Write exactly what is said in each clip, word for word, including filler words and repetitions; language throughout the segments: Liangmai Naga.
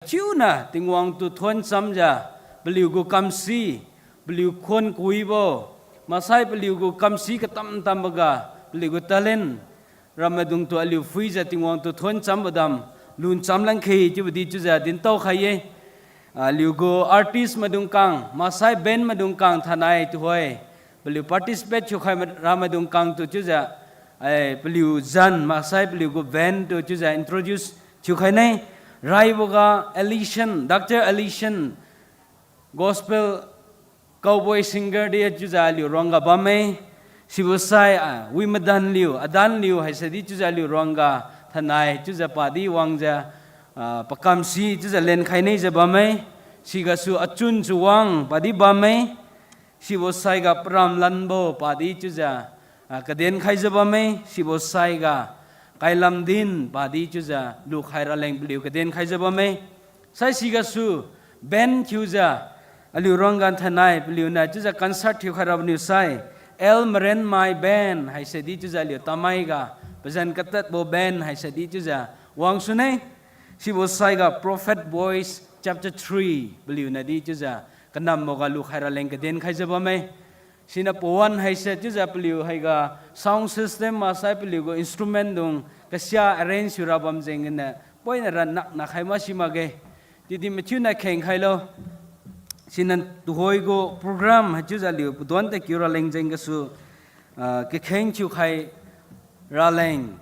Chiuniu Tingwang tu thuon chamjiu, paliugu kamsi, paliu khuan kawibo, maksai paliugu kamsi katam tamboga, paliugu talent, ramaidung tu aliu phuijiu Tingwang tu thuon chambo dam, lun chamlan khe chiubo di chiujiu dintao khai-e. Aliugu artist maidung kang, maksai band maidung kang thainai tuhoi, paliu participate thiukhai ma-, ramaidung kang tu chiujiu, ai, paliu zan, maksai paliugu band tu chiujiu introduce thiukhai ne, raiboga Alison, Doctor Alison, gospel cowboy singer di chiujiu aliu ruangga bamme, sibo sai, ah, Wimadanliu, Adanliu haise di chiujiu aliu ruangga thainai chiujiu padi wangjiu, ah, pakamsi chiujiu lenkhai nejiu bamme, sigasu Achun Chawang padi bamme, sibo saiga Paramlanbo padi chiujiu, ah, kadenkhaijiu bamme, sibo saiga Kailamdin padi chiujiu lukhai raleng paliu kadenkhaijiu bamme. Sai sigasu band thiujiu aliu ruangga thainai paliuniu chiujiu concert thiukhai rabo niu sai, L Marenmai Band haise di chiujiu aliu tamaiga pazan katadbo band haise di chiujiu wangsune. Sibo saiga Prophet Voice Chapter three paliuniu di chiujiu kanamboga lukhai raleng kadenkhaijiu bamme. Siniu pawan haise chiujiu paliu haiga sound system maksai paliugu instrument dung kasia arrange thiura bam jengniu poiniu ra nakna khai masi makge. Chiudi mathiuniu kheng khailo. Siniu tuhoigu program haichiujiu aliu paduan tadkiu raleng jeng gasu, ah, kakheng thiukhai raleng.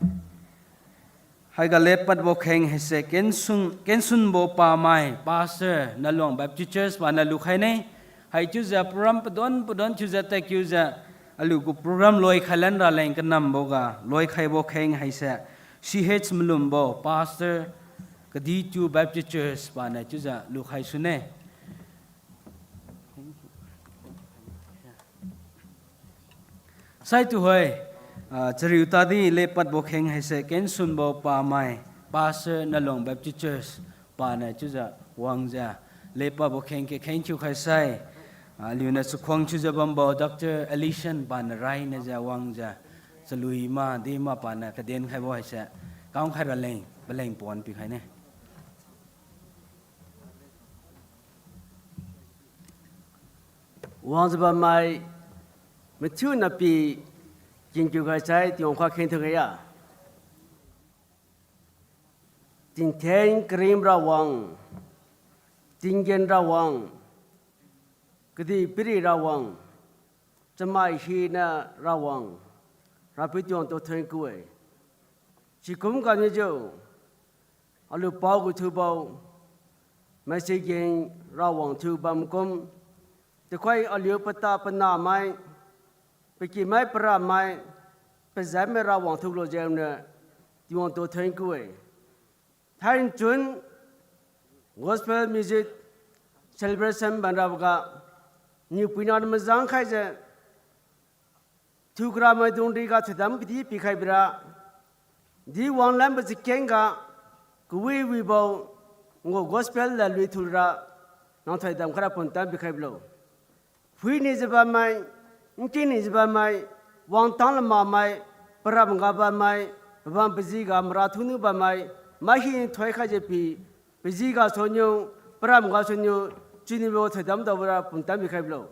Haiga lepadbo kheng haise Kensun, Kensunbo Pamai, Pastor Naluang Baptist Church paniu lukhai ne. Haichiujiu program paduan paduan thiujiu tadkiujiu aliugu program loikhailan raleng kanamboga loikhaibo kheng haise C H Malumbo, Pastor Kaditu Baptist Church paniu chiujiu lukhai sune. Sai tuhoi, ah, chariu tadi lepadbo kheng haise Kensunbo Pamai, Pastor Naluang Baptist Church paniu chiujiu wangjiu lepadbo kheng kakheng thiukhai sai, ah, aliuniu chakhuang thiujiu bambo Doctor Alison paniu rainijiu wangjiu chalui ma di ma paniu kadenkhaibo haise kamkhai raleng paleng pawan pikhai ne. Wangjiu bammai, mathiu napi, kingkiu khai sai Tingwang khuga kheng thiukhai ya. Tingtheng karim Rawang, tinggen Rawang, kadihpiri Rawang, chamai hina Rawang, Rapiu Tingwang tu thoiku-e. Sikum ganijiu, aliu paogu thiubo, maisi geng Rawang thiu bamkum, tuhoi aliu pata panamai, pakimai paramai, pazanmai Rawang thiulo jengniu, Tingwang tu thoiku-e. Thainai chun Gospel Music Celebration bamraboga, niu puina mazang khaijiu, thiukara maidung riga thoidam kadi pikhai bira, di wanglanbo chakeng ga, kawiwibo, ngu gospel ladlui thiura, nang thoidam khaira pumtan pikhai bilo. Phuinijiu bammai, nkinijiu bammai, wangtang lamakmai, paramga bammai, pabam pajiga mara thuniu bammai, mai hi thoikhaijiu pi, pajiga suniu, paramga suniu, chiniubo thoidam daobora pumtan pikhai bilo.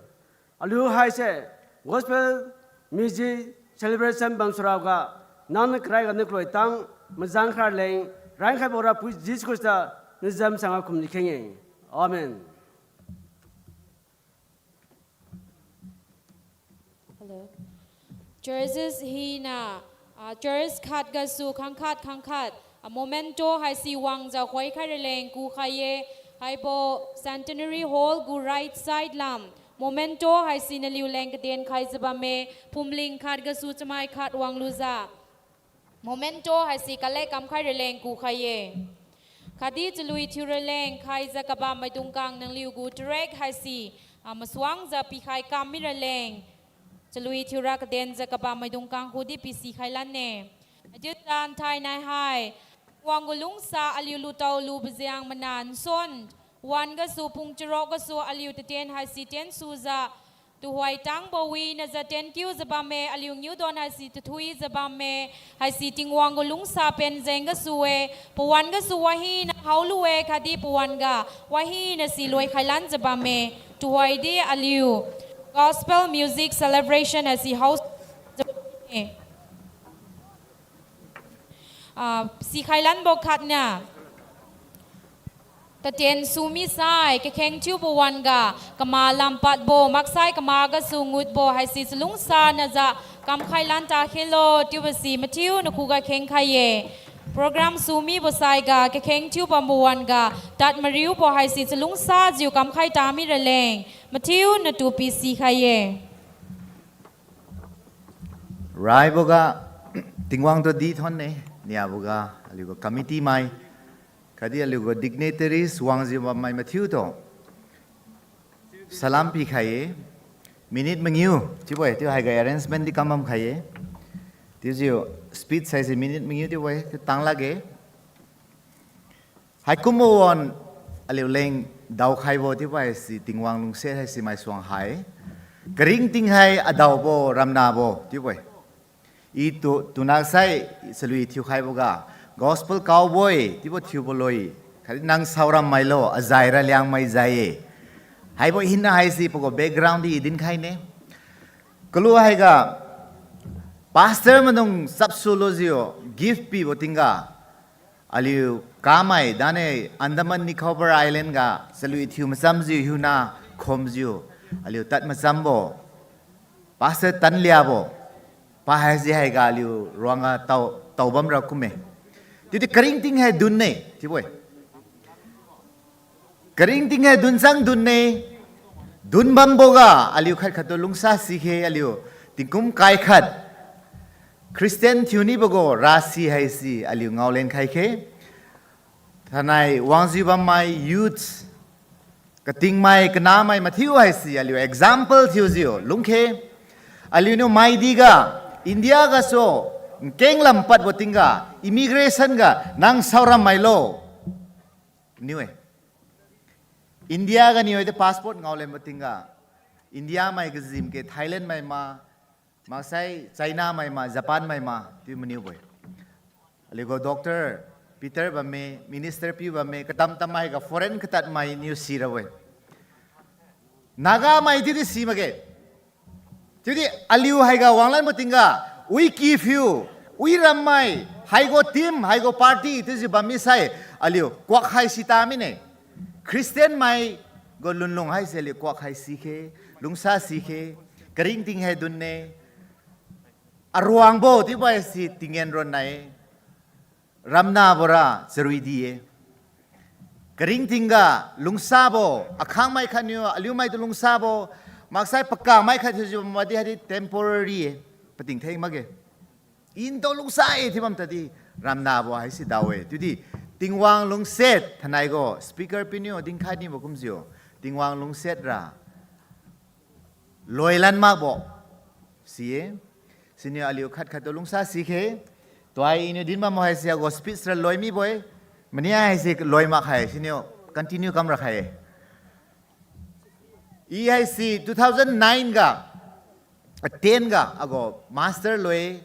Aliu haise, Gospel Music Celebration bam saraga, nang niu karaiga niu kaloitang, mazang kharaleng, rankhaibo Rapiu Jesu Khrista, nazam sangga kumjiu kheng-e. Amen. Hello. Churches hina, ah, church khat gasu khangkhat khangkhat, ah, memento haise wangjiu khoikhai raleng kukhai-e, haibo Centenary Hall gu right side lam, memento haise naliu leng kaden khaijiu bamme, phumling khat gasu chamai khat wanglujiu. Memento haise kalek kamkhai raleng kukhai-e. Khatdi chalui thiu raleng khaijiu kabam maidung kang nangliu gu tarek haise, ah, masuangjiu pikhai kam mi raleng. Chalui thiura kadenjiu kabam maidung kang khudi pisikhai lan-e. Ajiu tan thainai hai, wang gu lungsa aliu lutao lubo jeng mana nsuan, wan gasu pung charuk gasu aliu tatien haise tien sujiu, Tuhoi tangbo winajiu tenkiujiu bamme, aliu ngiu don haisi tathuijiu bamme, haisi Tingwang gu lungsa pen jeng gasu-e, pawan gasu wahina haolu-e khatdi pawan ga wahina si loikhai lanjiu bamme, tuhoidi aliu Gospel Music Celebration haisi hao Ah, sikhai lanbo khatna. Tatien sumisai, kakheng thiubo wan-ga, kama lampadbo, maksai kama gasu ngutbo, haisi chalungsa najiu, kamkhai lan ta khelo, chiubo si mathiu nakhuga khengkhai-e. Program sumibo saiga, kakheng thiubambo wan-ga, tad mariubo haisi chalungsajiu kamkhai ta miraleng, mathiu natu pisikhai-e. Raiboga, Tingwang tu di thonne, niaboga, aliugu committee mai, khatdi aliugu dignitaries, wangjiu bammai mathiutu. Salam pikhai-e, minute mangiu, chiubo-e, chiu haiga arrangement di kambam khai-e. Chiujiu speech haise minute mangiu chiubo-e, chiu tang lakge. Haikumbo wan aliuleng daokhaibo chiubo haise Tingwang lungsiat haise maisuang hai. Karingting hai adaobo ramnabo chiubo-e. I tu, tunaksai chalui thiukhaiboga, gospel cowboy chiubo thiubo loi, khatdi nang saoram mailo, azai ra Liangmai jai-e. Haibo hinna haise pagu background di dinkhaine. Kalu haiga, pastor maidung chapsu lujiu, gift pibo tingga, aliu kamai dane Andaman Nicobar Island ga chalui thiu machamjiu hiuna khomjiu, aliu tad machambo, pastor tanliabo, pa haise haiga aliu ruangga tao, taobamra kumme. Chiudi karingting hai dunne chiubo-e. Karingting hai dunchang dunne, dunbamboga aliu khat khattu lungsa sikhe aliu tingkum kai khat Christian thiunibogu rasi haise aliu ngaolen khaikhe. Thainai wangjiu bammai youths, katingmai kanamai mathiu haise aliu example thiujiu lungkhe. Aliuniu maidiga, India gasu, nkeng lampadbo tingga, immigration ga, nang saoram mailo. Niu-e. India ganiu-e di passport ngaolenbo tingga, India mai kajimke Thailand mai ma, maksai China mai ma, Japan mai ma chiu maniubo-e. Aliugu Doctor Peter bamme, Minister piu bamme, katam-tam haiga foreign katadmai niu sirabo-e. Nagamai chiudi si makge. Chiudi aliu haiga wanglanbo tingga, wi kiphiu, wi rammai, haigu team, haigu party chiujiu bammi sai, aliu kuak khai sita mine. Christian mai gu lunlung haise aliu kuak khai sikhe, lungsa sikhe, karingting hai dunne, aruangbo chiubo haise tinggen ronna-e, ramnabora charui di-e. Karingting ga lungsabo, akhangmai khatniu aliumaitu lungsabo, maksai pakamai khat thiujiu madi haidi temporary-e, pating theng makge. Intu lungsa-e chiu bam tadi, ramnabo haise dao-e. Chiudi, Tingwang lungsiat, thainai gu speaker piuniu dinkhai nibo kumjiu, Tingwang lungsiat ra loilan makbo si-e. Siniu aliu khat khattu lungsa sikhe. Tuhoi iniu din bambo haise agu speech ra loi mibo-e. Mania haise loi makkhai, siniu continue kamra khai-e. I haise two thousand nine ga, ten ga agu master loi,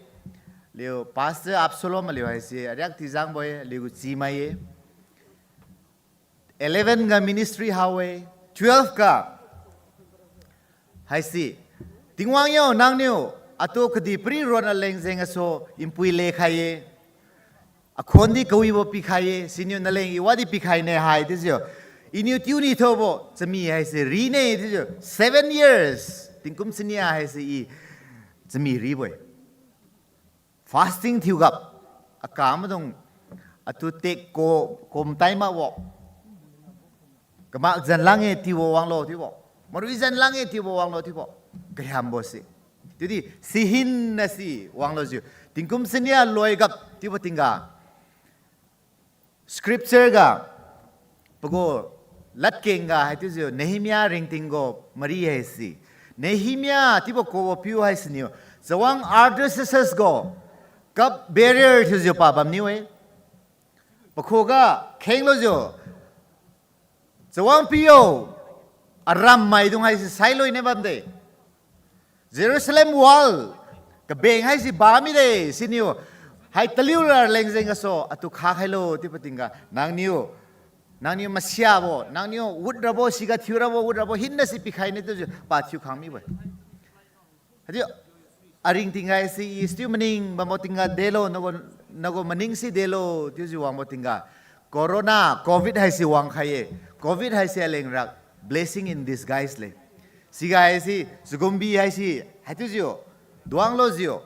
aliu Pastor Absalom aliu haise ariak tijangbo-e, aliugu chimai-e. Eleven ga ministry hao-e, twelve ga haise, Tingwang yo, nangniu atu kadihpiri ronna leng jeng gasu npui lekhai-e, akhundi kawibo pikhai-e, siniu naleng iwadi pikhaine hai chiujiu, iniu tiuni thobo chami haise rine chiujiu, seven years, tingkum chania haise i chami ribo-e. Fasting thiugap, akamaidung, atu tek ko, kom tai makbo. Kamak jan lang-e tiubo wanglo chiubo. Marui jan lang-e tiubo wanglo chiubo. Kahiambo se. Chiudi sihinna si wanglujiu, tingkum chania loigap chiubo tingga, scripture ga, pagu ladkeng ga hai chiujiu Nehemiah ringting gu mari haise. Nehemiah chiubo kubo piu haisiniu, chawang Artaxerxes gu cup bearer thiujiu pa bamniu-e. Pakhuga khenglujiu, chawang pi yo, aram maidung haise sailoi ne bamde. Jerusalem wall kabeng haise bamide, siniu hai taliu raleng jeng gasu atu khakhailo chiubo tingga, nangniu, nangniu masiabo, nangniu woud rabo, siga thiurabo, woud rabo, hinase pikhaine chiujiu pa thiukhang mibo-e. Haichiu aring tingga haise, i still maning bambo tingga delo, nagu, nagu maning si delo, chiujiu wangbo tingga, corona, covid haise wangkhai-e. Covid haise alengra blessing in disguise le. Siga haise, chagunbi haise, haichiujiu, duanglo jiu,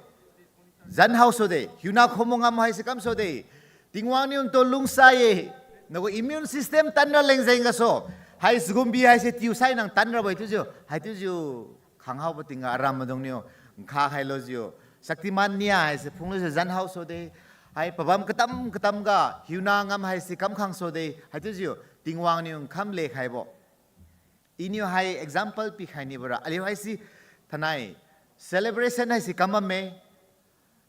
zan haosude, hiuna khumo ngam haise kamsude, Tingwang niu ntu lungsa-e, nagu immune system tanra leng jeng gasu, hai chagunbi haise tiusai nang tanrabo-e chiujiu, haichiujiu khanghaobo tingga aram maidungniu nkha khailo jiu, Shaktiman nia haise phunglujiu zan haosude, hai pabam katam katamga hiuna ngam haise kamkhang sude, haichiujiu Tingwang niu nkham lekhaibo. Iniu hai example pikhai nibora, aliu haise thainai celebration haise kam bamme,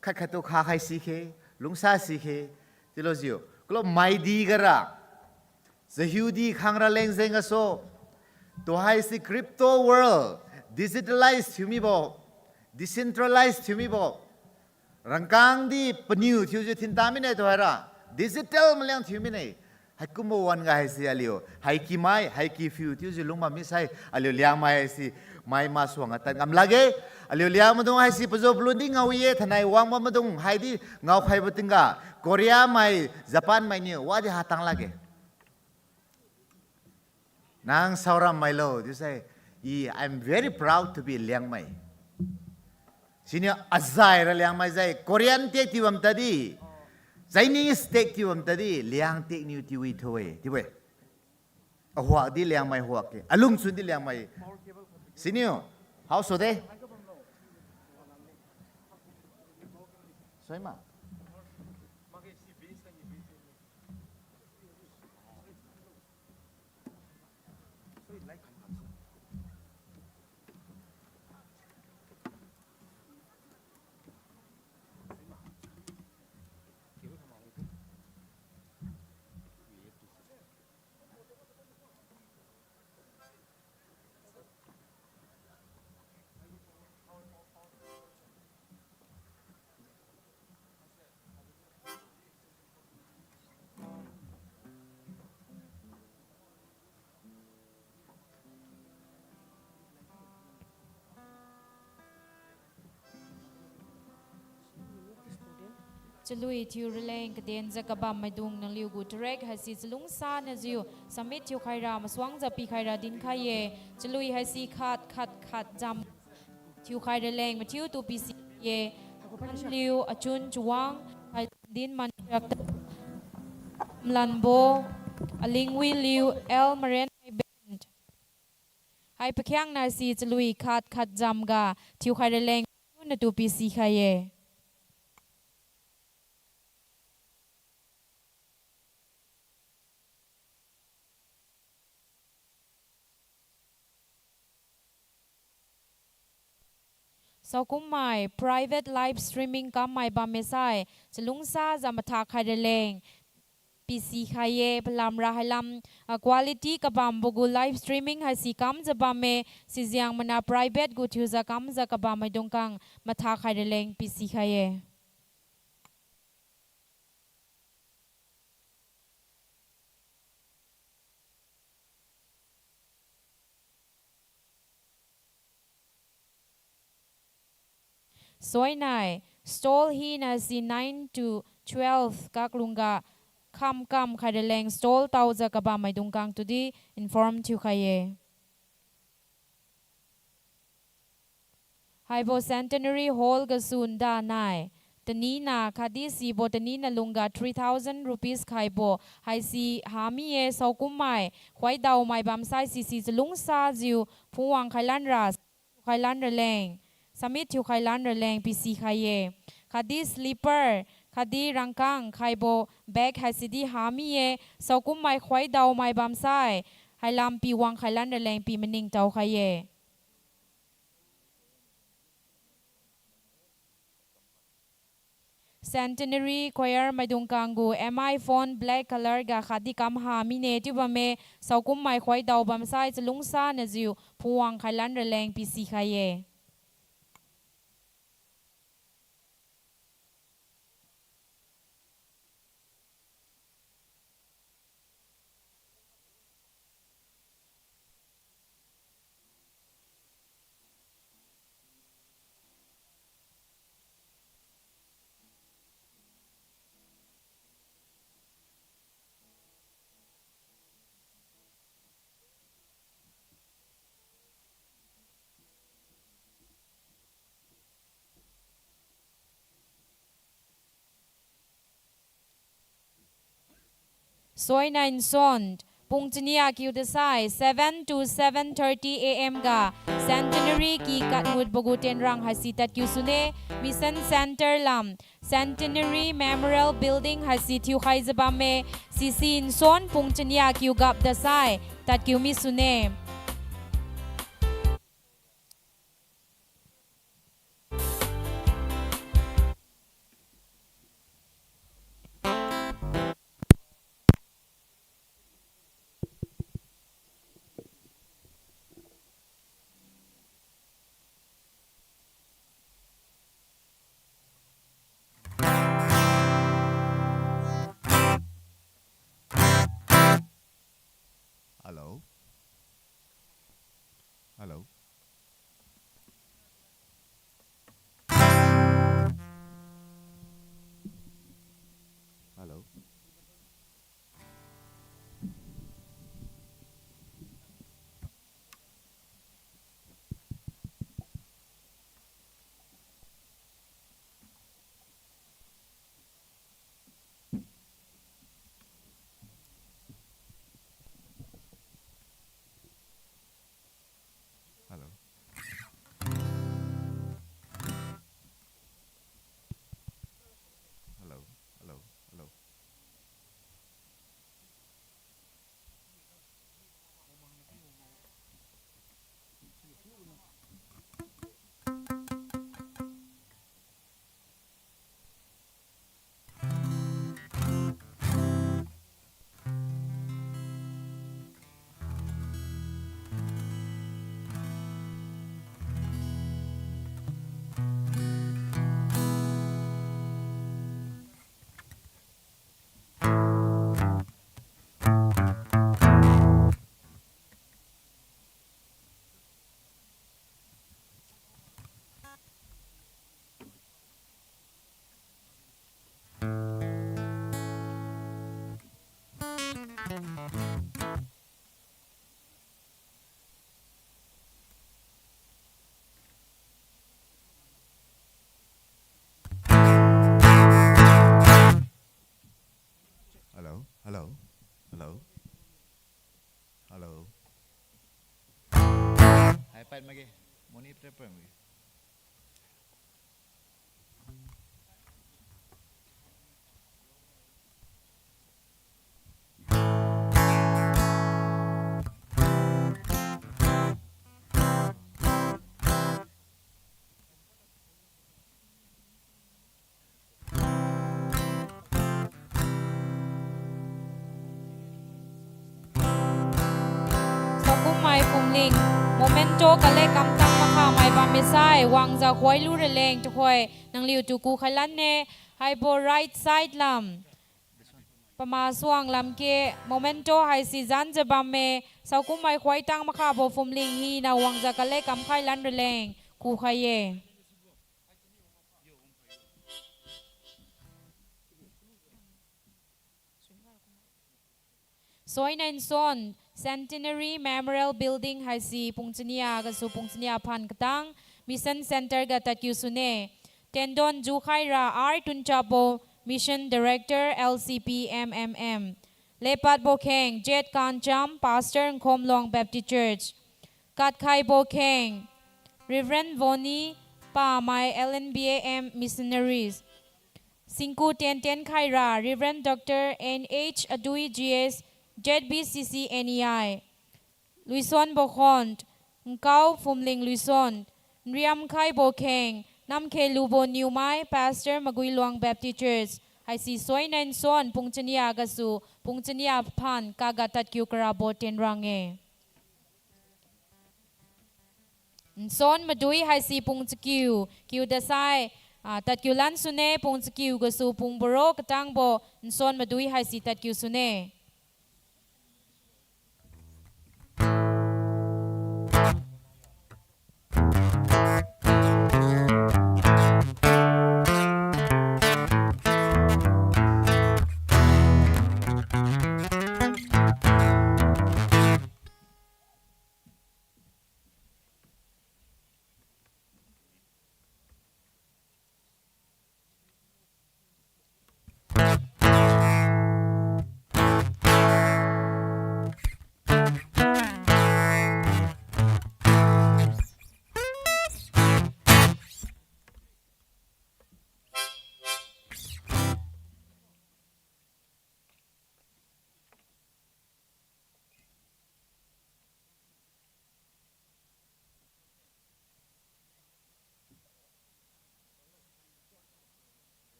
khat khattu khakhai sikhe, lungsa sikhe, chiulo jiu, kulo maidi gara, chahiudi khangra leng jeng gasu, tuhaise crypto world, digitalize thiu mibo, decentralize thiu mibo, rangkangdi paniu thiujiu thinta mine tuhaira, digital maliang thiu mine. Haikumbo wan-ga haise aliu haiki mai, haiki phiu chiujiu lungbam misai, aliu Liangmai haise mai masuangga tad ngam lakge. Aliu Liangmaidung haise pajo palun di ngao-e, thainai wangbam maidung haidi ngaokhaibo tingga, Korea mai, Japan mainiu wadi hatang lakge. Nang saoram mailo chiusai, i, I'm very proud to be Liangmai. Siniu azai ra Liangmai jai, Korean tak tiu bam tadi, Chinese tak tiu bam tadi, Liang tak niu tiu-e tho-e chiu-e. Ahuak di Liangmai huak ke, alungchun di Liangmai. Siniu, haosude. Soima. Chalui thiuraleng kadenjiu kabam maidung nangliugu tarek haise chalungsa najiu submit thiukhaira masuangjiu pikhaira dinkhai-e. Chalui haise khat khat khat jam thiukhai raleng mathiutu pisi-e. Aliu Achun Chawang, Khailindin Manriak, Amlanbo, Alingwiliu L Maren Aiben. Hai pakhiangnase chalui khat khat jamga thiukhai raleng mathiunatu pisikhai-e. Saokummai private live streaming kammai bamme sai, chalungsajiu mathakhai raleng pisikhai-e, palamra hailam, ah, quality kabambo gu live streaming haise kamjiu bamme, sijiang mana private gu thiujiu kamjiu kabam maidung kang mathakhai raleng pisikhai-e. Soinai, stall hinase nine to twelve kaklungga khamkam khai raleng stall taojiu kabam maidung kang tudi inform thiukhai-e. Haibo Centenary Hall gasu ndanai, tanina khatdi sibo tanina lungga three thousand rupees khaibo haise hami-e. Saokummai khoidaomai bamsai sise chalungsajiu phungwang khailanra, khailan raleng, submit thiukhailan raleng pisikhai-e. Khatdi slipper, khatdi rangkang khaibo bag haisedi hami-e. Saokummai khoidaomai bamsai hailam piwang khailan raleng pi maningtao khai-e. Centenary Choir maidung kang gu M I phone black color ga khatdi kamha mine chiu bamme. Saokummai khoidao bamsai chalungsanajiu phungwang khailan raleng pisikhai-e. Soinai nsuan, pung chania kiu dasai, seven to seven thirty A M ga, Centenary ki katmutbo gu tenrang haise tadkiu sune, Mission Centre lam, Centenary Memorial Building haise thiukhaijiu bamme, sisi nsuan pung chania kiu gap dasai, tadkiu mi sune. Hello? Hello? Hello? Hello? Hello? Hello? Hello? Hello, hello, hello, hello. Hai pad mage, moni prepare mage. Saokummai phumling, memento kale kamtang makhamai bammi sai, wangjiu khoilu raleng tuhoi, nangliutu kukhai lanne, haibo right side lam. Pama suang lamke, memento haisi janjiu bamme, saokummai khoitang makhabo phumling hina wangjiu kale kamkhai lan raleng, kukhai-e. Soinai nsuan, Centenary Memorial Building haise pung chania gasu pung chania phan katang, Mission Centre ga tadkiu sune. Tendon jukhaira R Tunchapbo, Mission Director, L C P M M M. Lepadbo kheng, Z Kancham, Pastor, Nkhomluang Baptist Church. Katkhaibo kheng, Reverend Voni, Pamai L N B A M Missionaries. Singku tenten khaira, Reverend Doctor N H Adui G S, Z B C C N E I. Luisonbo khon, Nkao Phumling Luison, nriamkhaibo kheng, Namkhelubo Niumai, Pastor Maguiluang Baptist Church, haisi soinai nsuan pung chania gasu, pung chania phan kaga tadkiu karabo tenrang-e. Nsuan madui haisi pung chakiu, kiu dasai, ah, tadkiu lan sune, pung chakiu gasu pung baro katangbo, nsuan madui haisi tadkiu sune.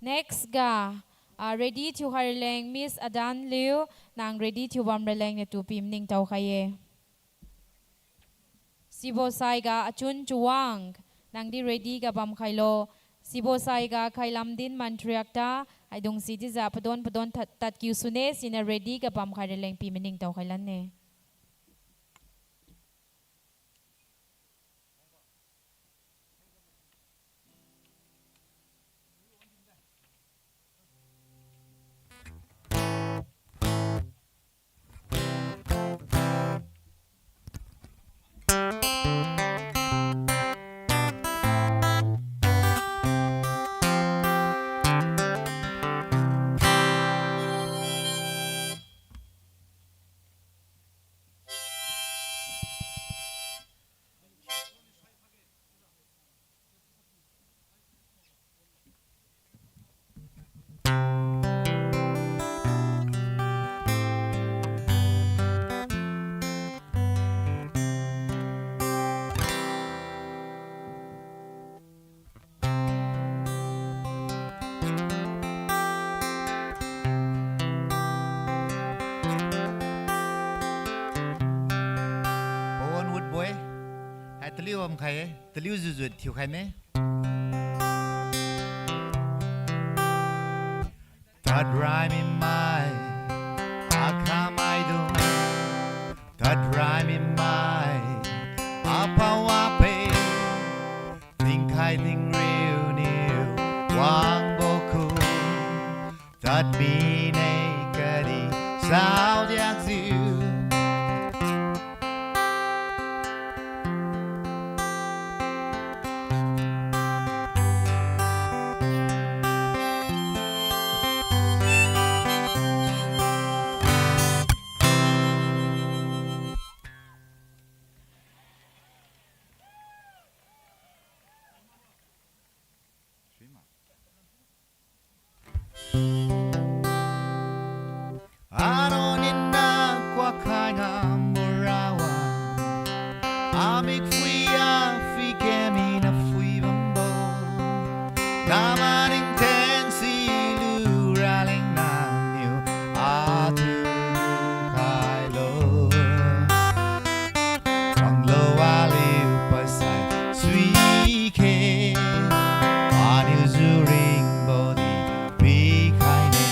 Next ga, ah, ready thiukhai raleng Miss Adan Liu, nang ready thiubam raleng natu pi maningtao khai-e. Sibosai ga Achun Chawang, nangdi ready ga bamkhailo. Sibosai ga Khailamdin Mantriakta, haidung si dijiu padon padon tad, tadkiu sune, siniu ready ga bamkhai raleng pi maningtao khai lan-e. Pawan Woodboy, hai taliu bamkhai-e, taliu juju thiukhai ne. Tadraimimai, akha maidung. Tadraimimai, apawa pe. Tingkhai tingriu niu wangbo khu. Tadmine khatdi saodiakjiu. Aro nina kuakhai ngam bo rawa. Amik phui a phui kemi na phui bambo. Namaning tensi lura leng nangniu atu khailo. Wanglo aliu pasai suikhe, aniu juringbo di pikhaine.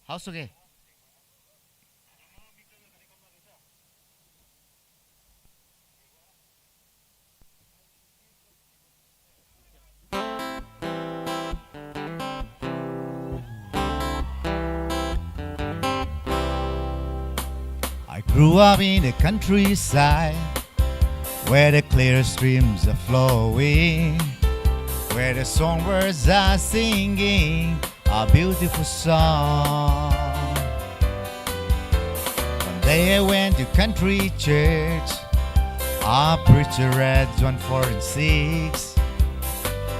Haosuge. I grew up in the countryside, where the clear streams are flowing, where the songbirds are singing a beautiful song. One day I went to country church. Our preacher read John four and six.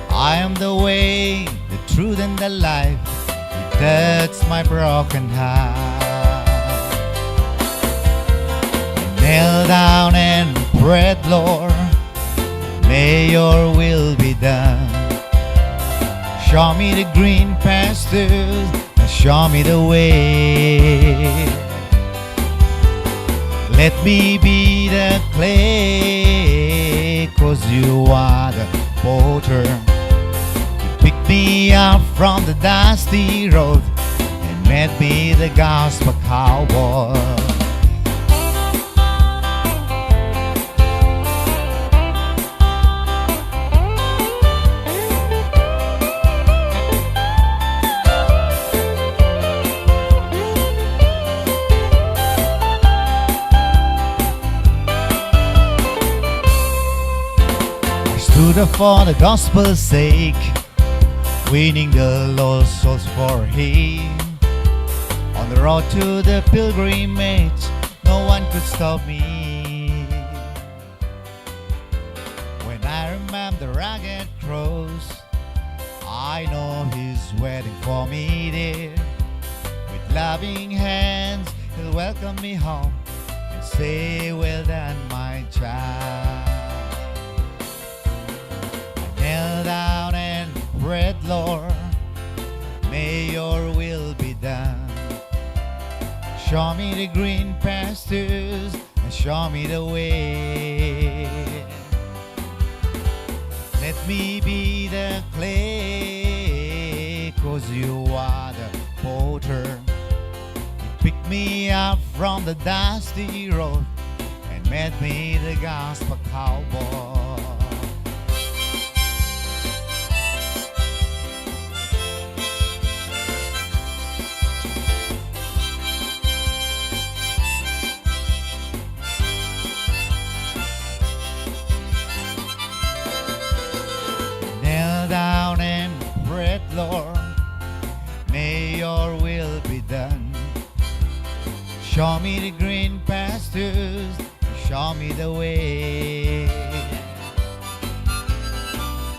"I am the way, the truth, and the life. He touched my broken heart." I knelt down and prayed, "Lord, may your will be done. Show me the green pastures and show me the way. Let me be the clay, 'cause you are the potter. You pick me up from the dusty road and made me the gospel cowboy." I stood up for the gospel's sake. Winning the lost souls for him. On the road to the pilgrimage, no one could stop me. When I remember the rugged cross, I know he's waiting for me there. With loving hands, he'll welcome me home and say, "Well done, my child." I knelt down and prayed, "Lord, may your will be done. Show me the green pastures and show me the way. Let me be the clay, 'cause you are the potter. You pick me up from the dusty road and made me the gospel cowboy." Knelt down and prayed, "Lord, may your will be done. Show me the green pastures, show me the way.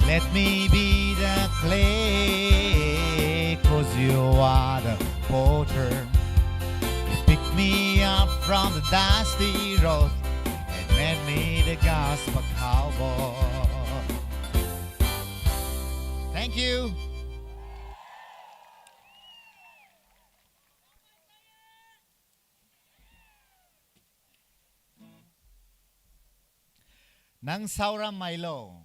Let me be the clay, 'cause you are the potter. You pick me up from the dusty road and made me the gospel cowboy." Thank you. Nang saora mailo.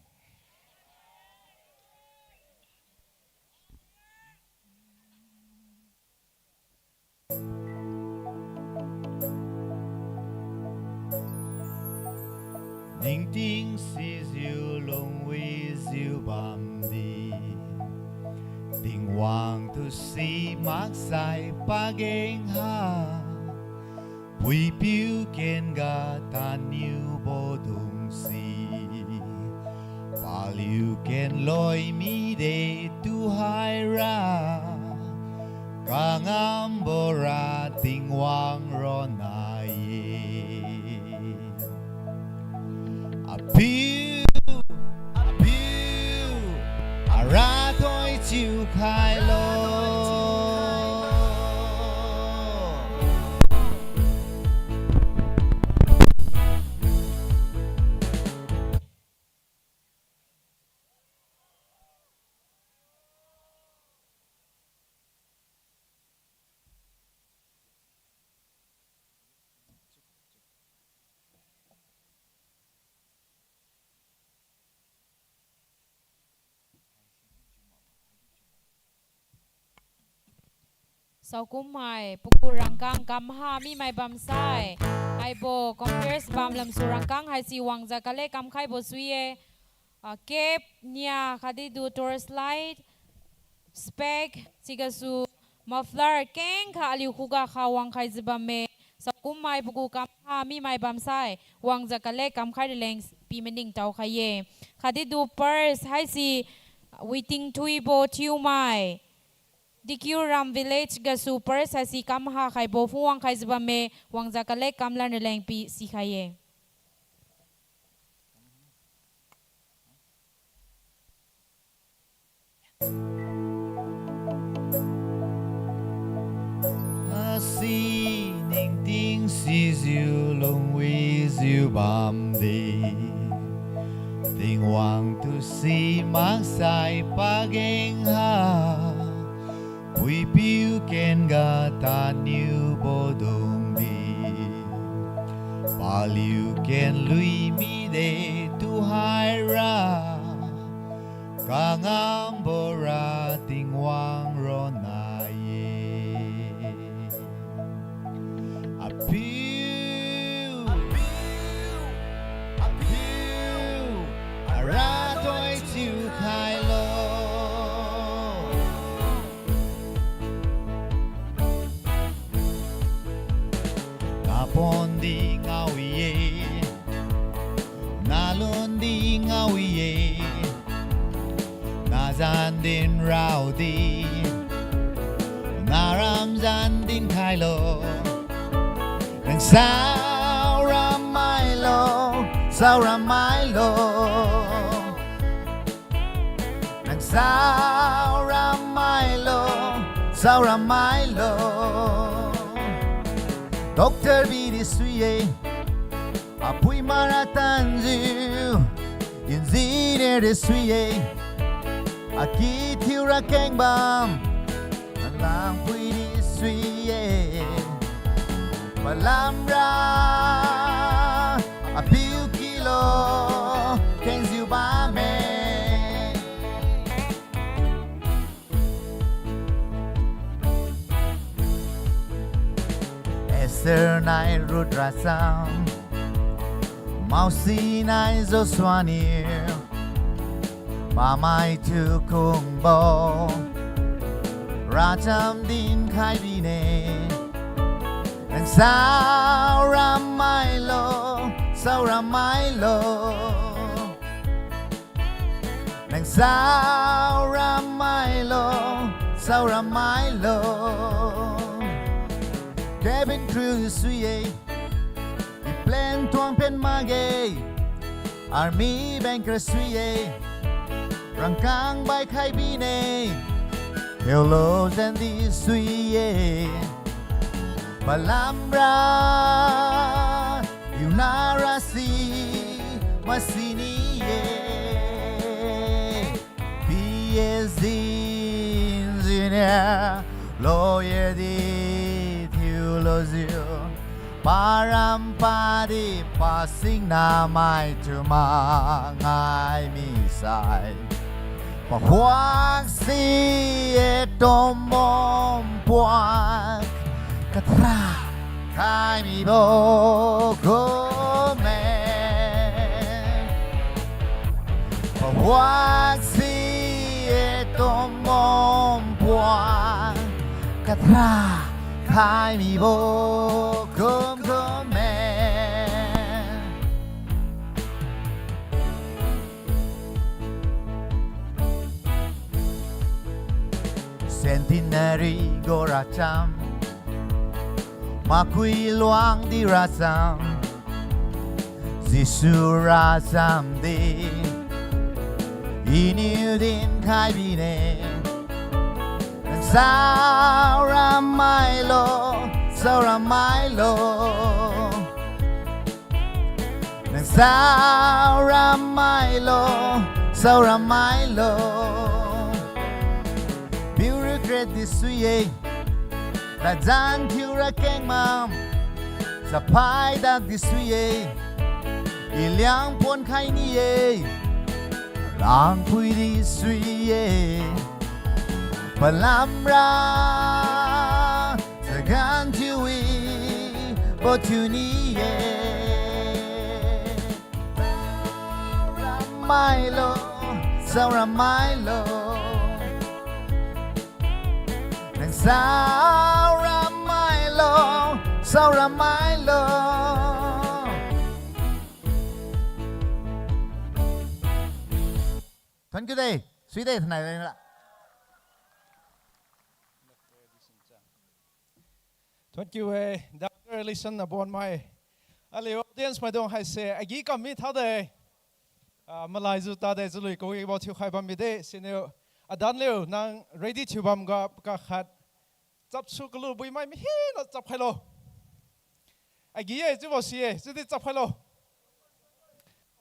Ningting sijiu lungwijiu bamdi, Tingwang tu si maksai pageng ha. Puipiu ken ga taniubo dung si, paliu ken loi mide tu haira, kangambo ra Tingwang ronna-e. Apiu, Apiu, ara thoi chiu khailo. Saokum mai pagu rangkang kamha mimai bamsai, haibo converse bam lamsu rangkang haise wangjiu kale kamkhaibo sui-e. Ah, cap, nia khatdi du torchlight, spec, sigasu muffler kengkha aliu khuga kha wangkhaijiu bamme. Saokum mai pagu kamha mimai bamsai wangjiu kale kamkhai raleng pi maningtao khai-e. Khatdi du purse haise Witing Thuibo Thiumai, Dikiuram village gasu purse haise kamha khaibo phuwang khaijiu bamme, wangjiu kale kamlan raleng pi sikhai-e. Asi ningting sijiu lungwijiu bamdi, Tingwang tu si maksai pageng ha. Puipiu ken ga taniubo dungdi, paliu ken lui mide tu haira, kangambo ra Tingwang ronna-e. Apiu, Apiu, ara thoi chiu khailo. Napon di ngao-e, nalun di ngao-e, naza Zan din raodi, naram zan din khailo. Nang saoram mailo, saoram mailo. Nang saoram mailo, saoram mailo. Doctor bidi sui-e, apui mara tanjiu, engineer di sui-e, aki thiura kengbam, alangpui di sui-e. Palamra, apiu kilo, kengjiu bamme. Esther nai Ruth racham, Mose nai Joshua niu, pamai thiu kungbo racham dinkhai bine. Nang saoram mailo, saoram mailo. Nang saoram mailo, saoram mailo. Cabin crew sui-e, plane tuang pen makge, army banker sui-e, rangkang baikhai bine, theologian di sui-e, palamra, iunara si, masini-e. PhD engineer, lawyer di theologian, param padi pasing namai thiu mangai misai. Pahuak si-e atom bomb puak kathra khai mibo kumne. Pahuak si-e atom bomb puak kathra khai mibo kum kumme. Centenary gu racham, makui luang di racham, Jesu racham di iniu dinkhai bine. Nang saoram mailo, saoram mailo. Nang saoram mailo, saoram mailo. Piu regret di sui-e, tazan thiura kengmam, chaphai dak di sui-e, iliang ponkhai ni-e, langpui di sui-e, palamra, chagan thiu-e, bo thiu ni-e. Saoram mailo, saoram mailo. Nang saoram mailo, saoram mailo. Thank you de, sui de thanai leng la. Thank you, eh, Doctor Ellison Abonmai. Aliu audience maidung haise, agi kam mi thade. Ah, malaijiu tade, chalui kawibo thiukhai bammi de, siniu. Adanliu, nang ready thiubam ga, pakakhat. Chapsu kalubuimai mihina chapkhailo. Agi-e, chiubo si-e, chiudi chapkhailo.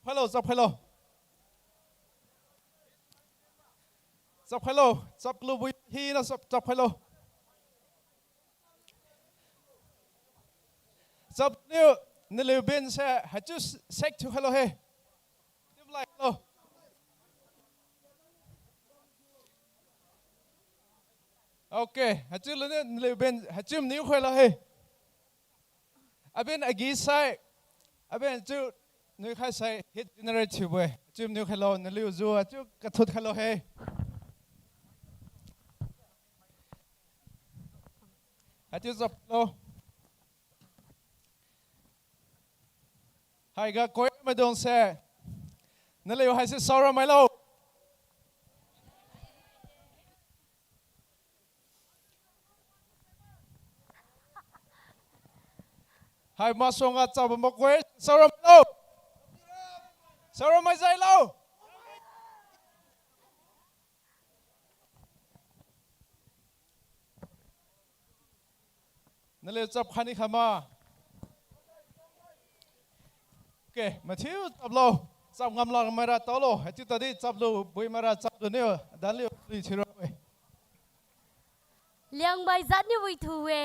Chapkhailo, chapkhailo. Chapkhailo, chap kalubui hina chap, chapkhailo. Chapniu, naliu bense, haichiu sek thiukhailo he. Chiu lailo. Okay, haichiu luniu naliu ben, haichiu maniu khailo he. Aben agi sai, aben chiu nuikhai sai heat generate thiubo-e. Chiu maniu khailo, naliu ju, achiu kathut khailo he. Haichiu chaplo. Haiga koi maidungse. Naliu haise saoram mailo. Hai masuangga chap bambo koi, saoram lo. Saoram mai jai lo. Naliu chap khani khama. Okay, mathiu chaplo. Chap ngam lakmaira taolo. Haichiu tadi chaplu buimaira chaplu niu. Danliu lui thiura-e. Liangmai jat niu withu-e.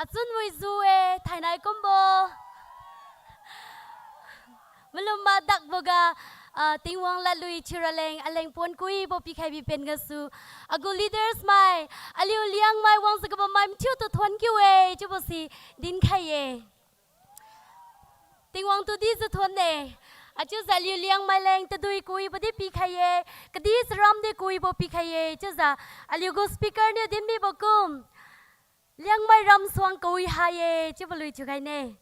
Achun wijiu-e, thainai kumbo. Malum madakboga, ah, Tingwang ladlui thiuraleng, aleng pon kuibo pikhai bipen gasu. Agu leaders mai, aliu Liangmai wangjiu kabammai mathiutu thon kiu-e, chiubo si dinkhai-e. Tingwang tudi jiu thon-e. Achiujiu aliu Liangmai leng tadui kuibo di pikhai-e, kadi charam di kuibo pikhai-e, chiujiu aliu gu speaker niu dinmibo kum. Liangmai ramsuang kawi ha-e, chiubo lui thiukhaine.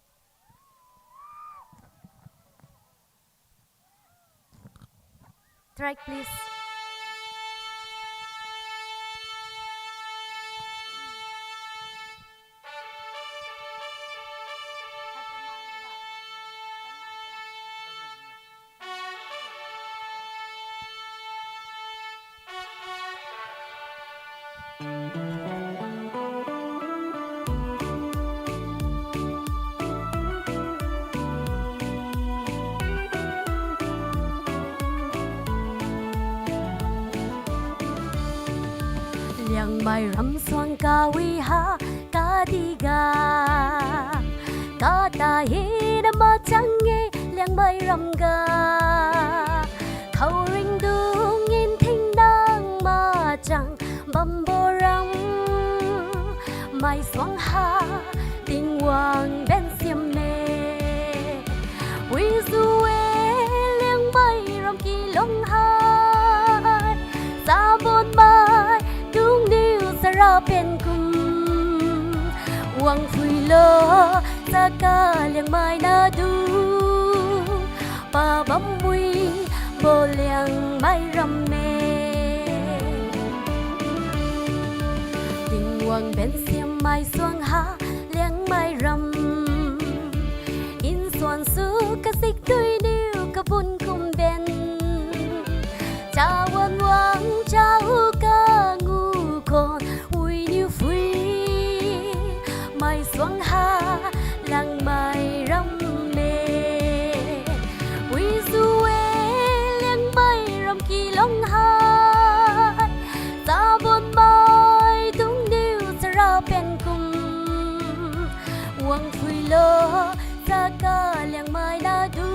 Track, please. Liangmai ramsuang kawi ha kadiga, kata hina machang-e Liangmai ramga. Khaoringdung nginthing nang machang bambo ram, maisuang ha Tingwang bensiam-e. Wijiu-e Liangmai ram kilong hai, chabon maidungniu charapen kum, wangphuilo chaga Liangmai nadu, pabamwibo Liangmai ram-e. Tingwang bensiam maisuang ha Liangmai ram, nsuansu kasikdui niu kabun kumben, chawan wang chau kangu khon winiu phui, maisuang ha Liangmai ram-e. Wijiu-e Liangmai ram kilong hai, chabon maidungniu charapen kum, wangphuilo chaga Liangmai nadu,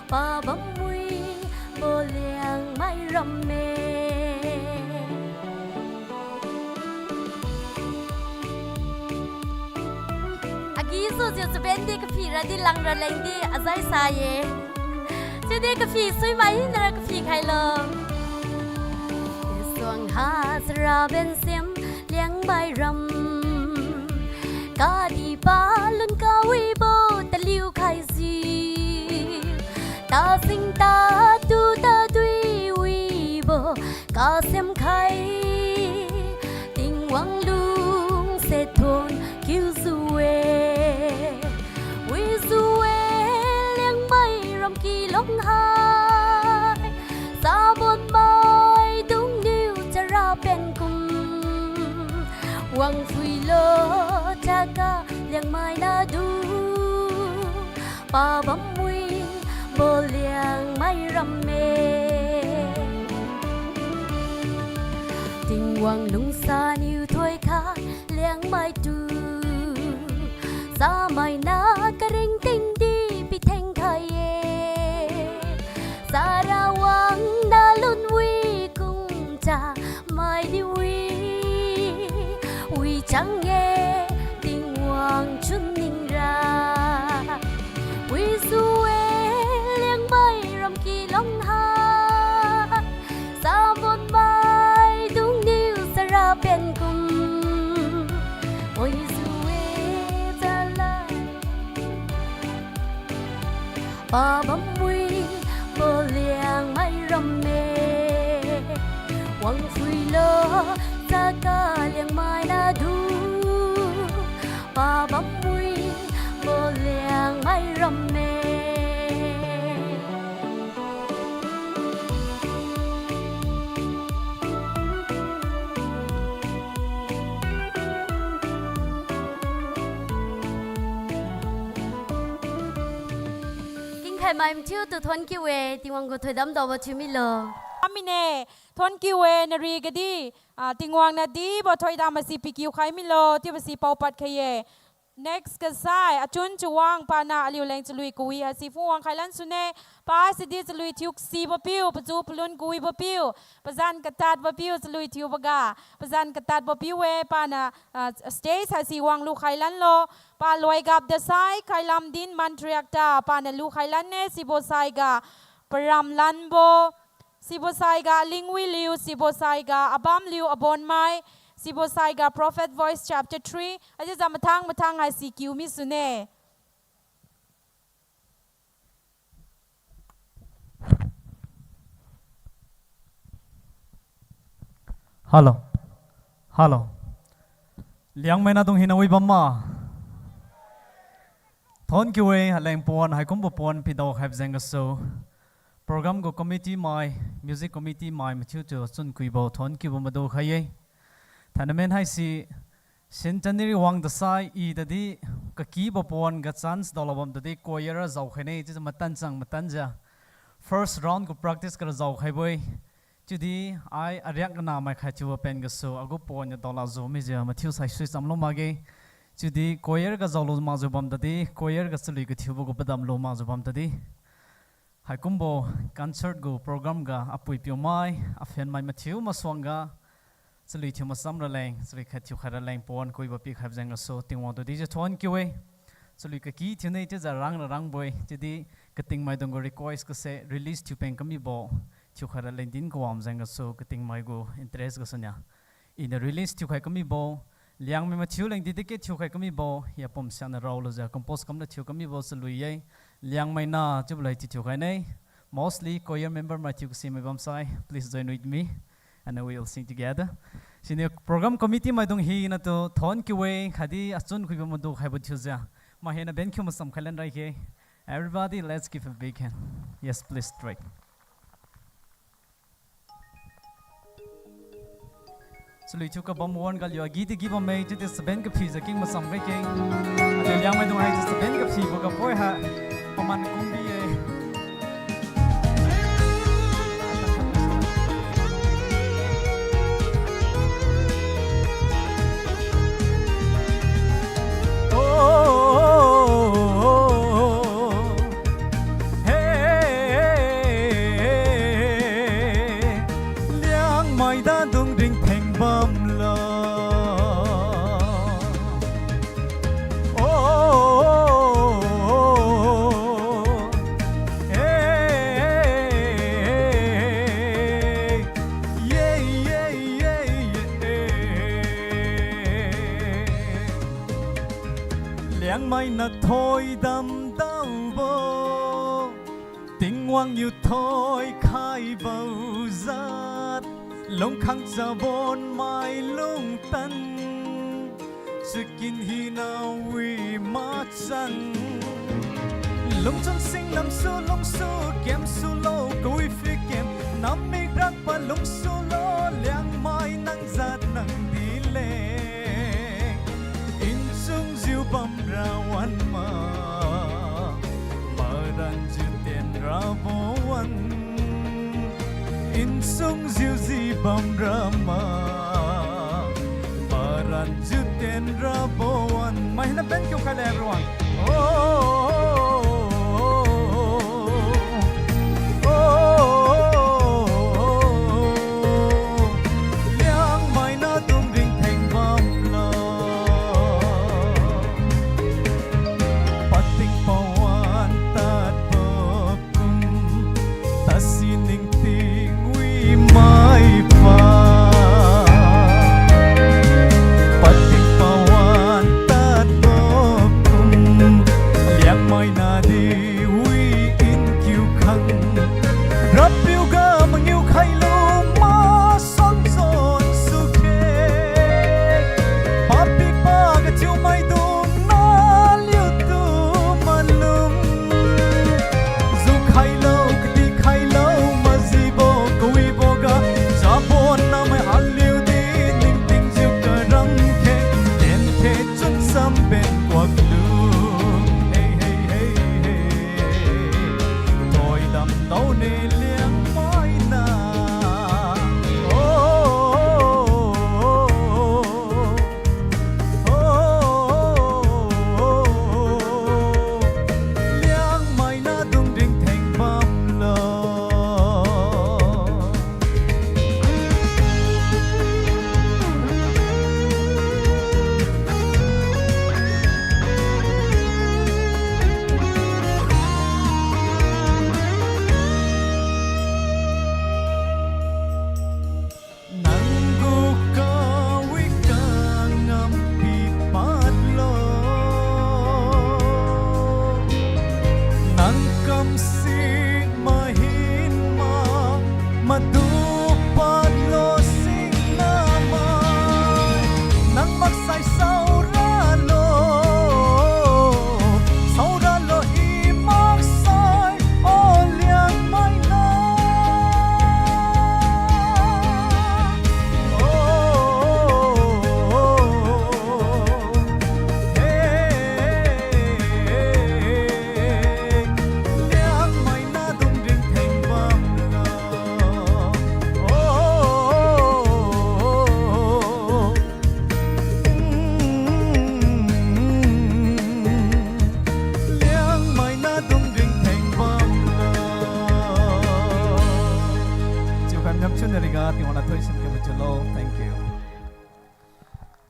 pabamwibo Liangmai ram-e. Agi sujiu chaben di kaphi radi langra lengdi azai sa-e. Chiudi kaphi suimai nara kaphi khailo. Suang ha charaben sim Liangmai ram, kadi palun kawibo taliu khaijiu, tasing tatu tadui wibo kasem khai, Tingwang lungse thon kiujiu-e. Wijiu-e Liangmai ram kilong hai, chabon maidungniu charapen kum, wangphuilo chaga Liangmai nadu, pabamwibo Liangmai ram-e. Tingwang lungsaniu thoikhai Liangmai tu, chamaina karingting di pitheng khai-e. Charawang nalun wi kungcha mai di wi, wichang-e Tingwang chunningra. Wijiu-e Liangmai ram kilong hai, chabon maidungniu charapen kum, wijiu-e chalai, pabamwibo Liangmai ram-e. Wangphuilo chaga Liangmai nadu, pabamwi Mai mathiutu thonkiu-e, Tingwang gu thoidam daobo thiu milo. Amine, thonkiu-e, nari gadi, ah, Tingwang na dibo thoidam masi pikiu khai milo, chiubo si paopad khai-e. Next ga sai, achun chawang pana aliuleng chalui kawi haisi phungwang khailan sune, pa sidi chalui thiu kasibo piu, pazu palun kawibo piu, pazan katadbo piu chalui thiuboga, pazan katadbo piu-e, pana, ah, stage haisi wang lukhailan lo, pa Loigap Dasai, Khailamdin Mantriakta, pana lukhailan-e, sibo saiga, Paramlanbo, sibo saiga Lingwiliu, sibo saiga Abamliu Abonmai, sibo saiga Prophet Voice Chapter three, ajiu mathang mathang haisi kiu misune. Hello. Hello. Liangmai nahdung hina wi bamma. Thonkiu-e, aleng pon, haikumbo pon pidao khaibo jeng gasu. Program gu committee mai, music committee mai mathiutu achun kuibo thonkiubo madu khai-e. Thainamen haisi, Centenary wang dasai i tadi kakibo pon ga chance daola bam tadi choir ra zao khaine, chiujiu matanchang matanjiu. First round gu practice ga ra zao khaibo-e. Chiudi ai ariak kanamai khai thiubo pen gasu agu pon niu daola zu mijiu mathiu saisui chamlu makge. Chiudi choir ga zaolu makjiu bam tadi, choir ga chalui kathiubo gu padamlu makjiu bam tadi. Haikumbo concert gu program ga apui piumai, aphenmai mathiu masuangga, chalui thiu macham raleng, chalui khat thiukhai raleng pon kuibo pikhaibo jeng gasu Tingwang tu dijiu thonkiu-e. Chalui kaki thiune chiujiu rang rarangbo-e, chiudi katingmaidung gu request gase release thiu peng kamibo, thiukhai raleng din kawam jeng gasu katingmai gu interest gasu nia. Iniu release thiukhai kamibo, Liangmai mathiu leng dedicate thiukhai kamibo, yapum siakniu raolujiu compose kamla thiu kamibo chalui-e, Liangmai nah chiubo lai thiu thiukhaine, mostly choir member mai thiu kasimai bamsai, please join with me, and we will sing together. Siniu program committee maidung hinatu thonkiu-e, khatdi achun kuibo madu khaibo thiujiu, mai hina ben khiu macham khailan rai khe. Everybody, let's give a big hand. Yes, please, strike. Chalui thiu kabam wan ga liu agidi gi bamme, chiudi chaben kaphijiu king macham khai keng. Aliu Liangmaidung hai chiu chaben kaphibo ga poi ha. Paman kumbi-e. Liangmai dadung ringtheng bamlo. Liangmai na thoidam daobo, Tingwang niu thoikhaibo jat, lungkhang chabonmai lungtan, chakin hina wi machang. Lungchun singnamsu lungsu, kemsulo kawi phi kem, nammik rakpa lungsulo, Liangmai nang jat nang dile. Insungjiu bamra wan ma, maranjiu tenrabo wan. Insungjiu ji bamra ma, maranjiu tenrabo wan. Mai hina ben kiu khai le everyone. Oh, Liangmai na dung ringtheng bamlo. Pating pawan tadbo kum, tasi ningting wi maipa. Pating pawan tadbo kum,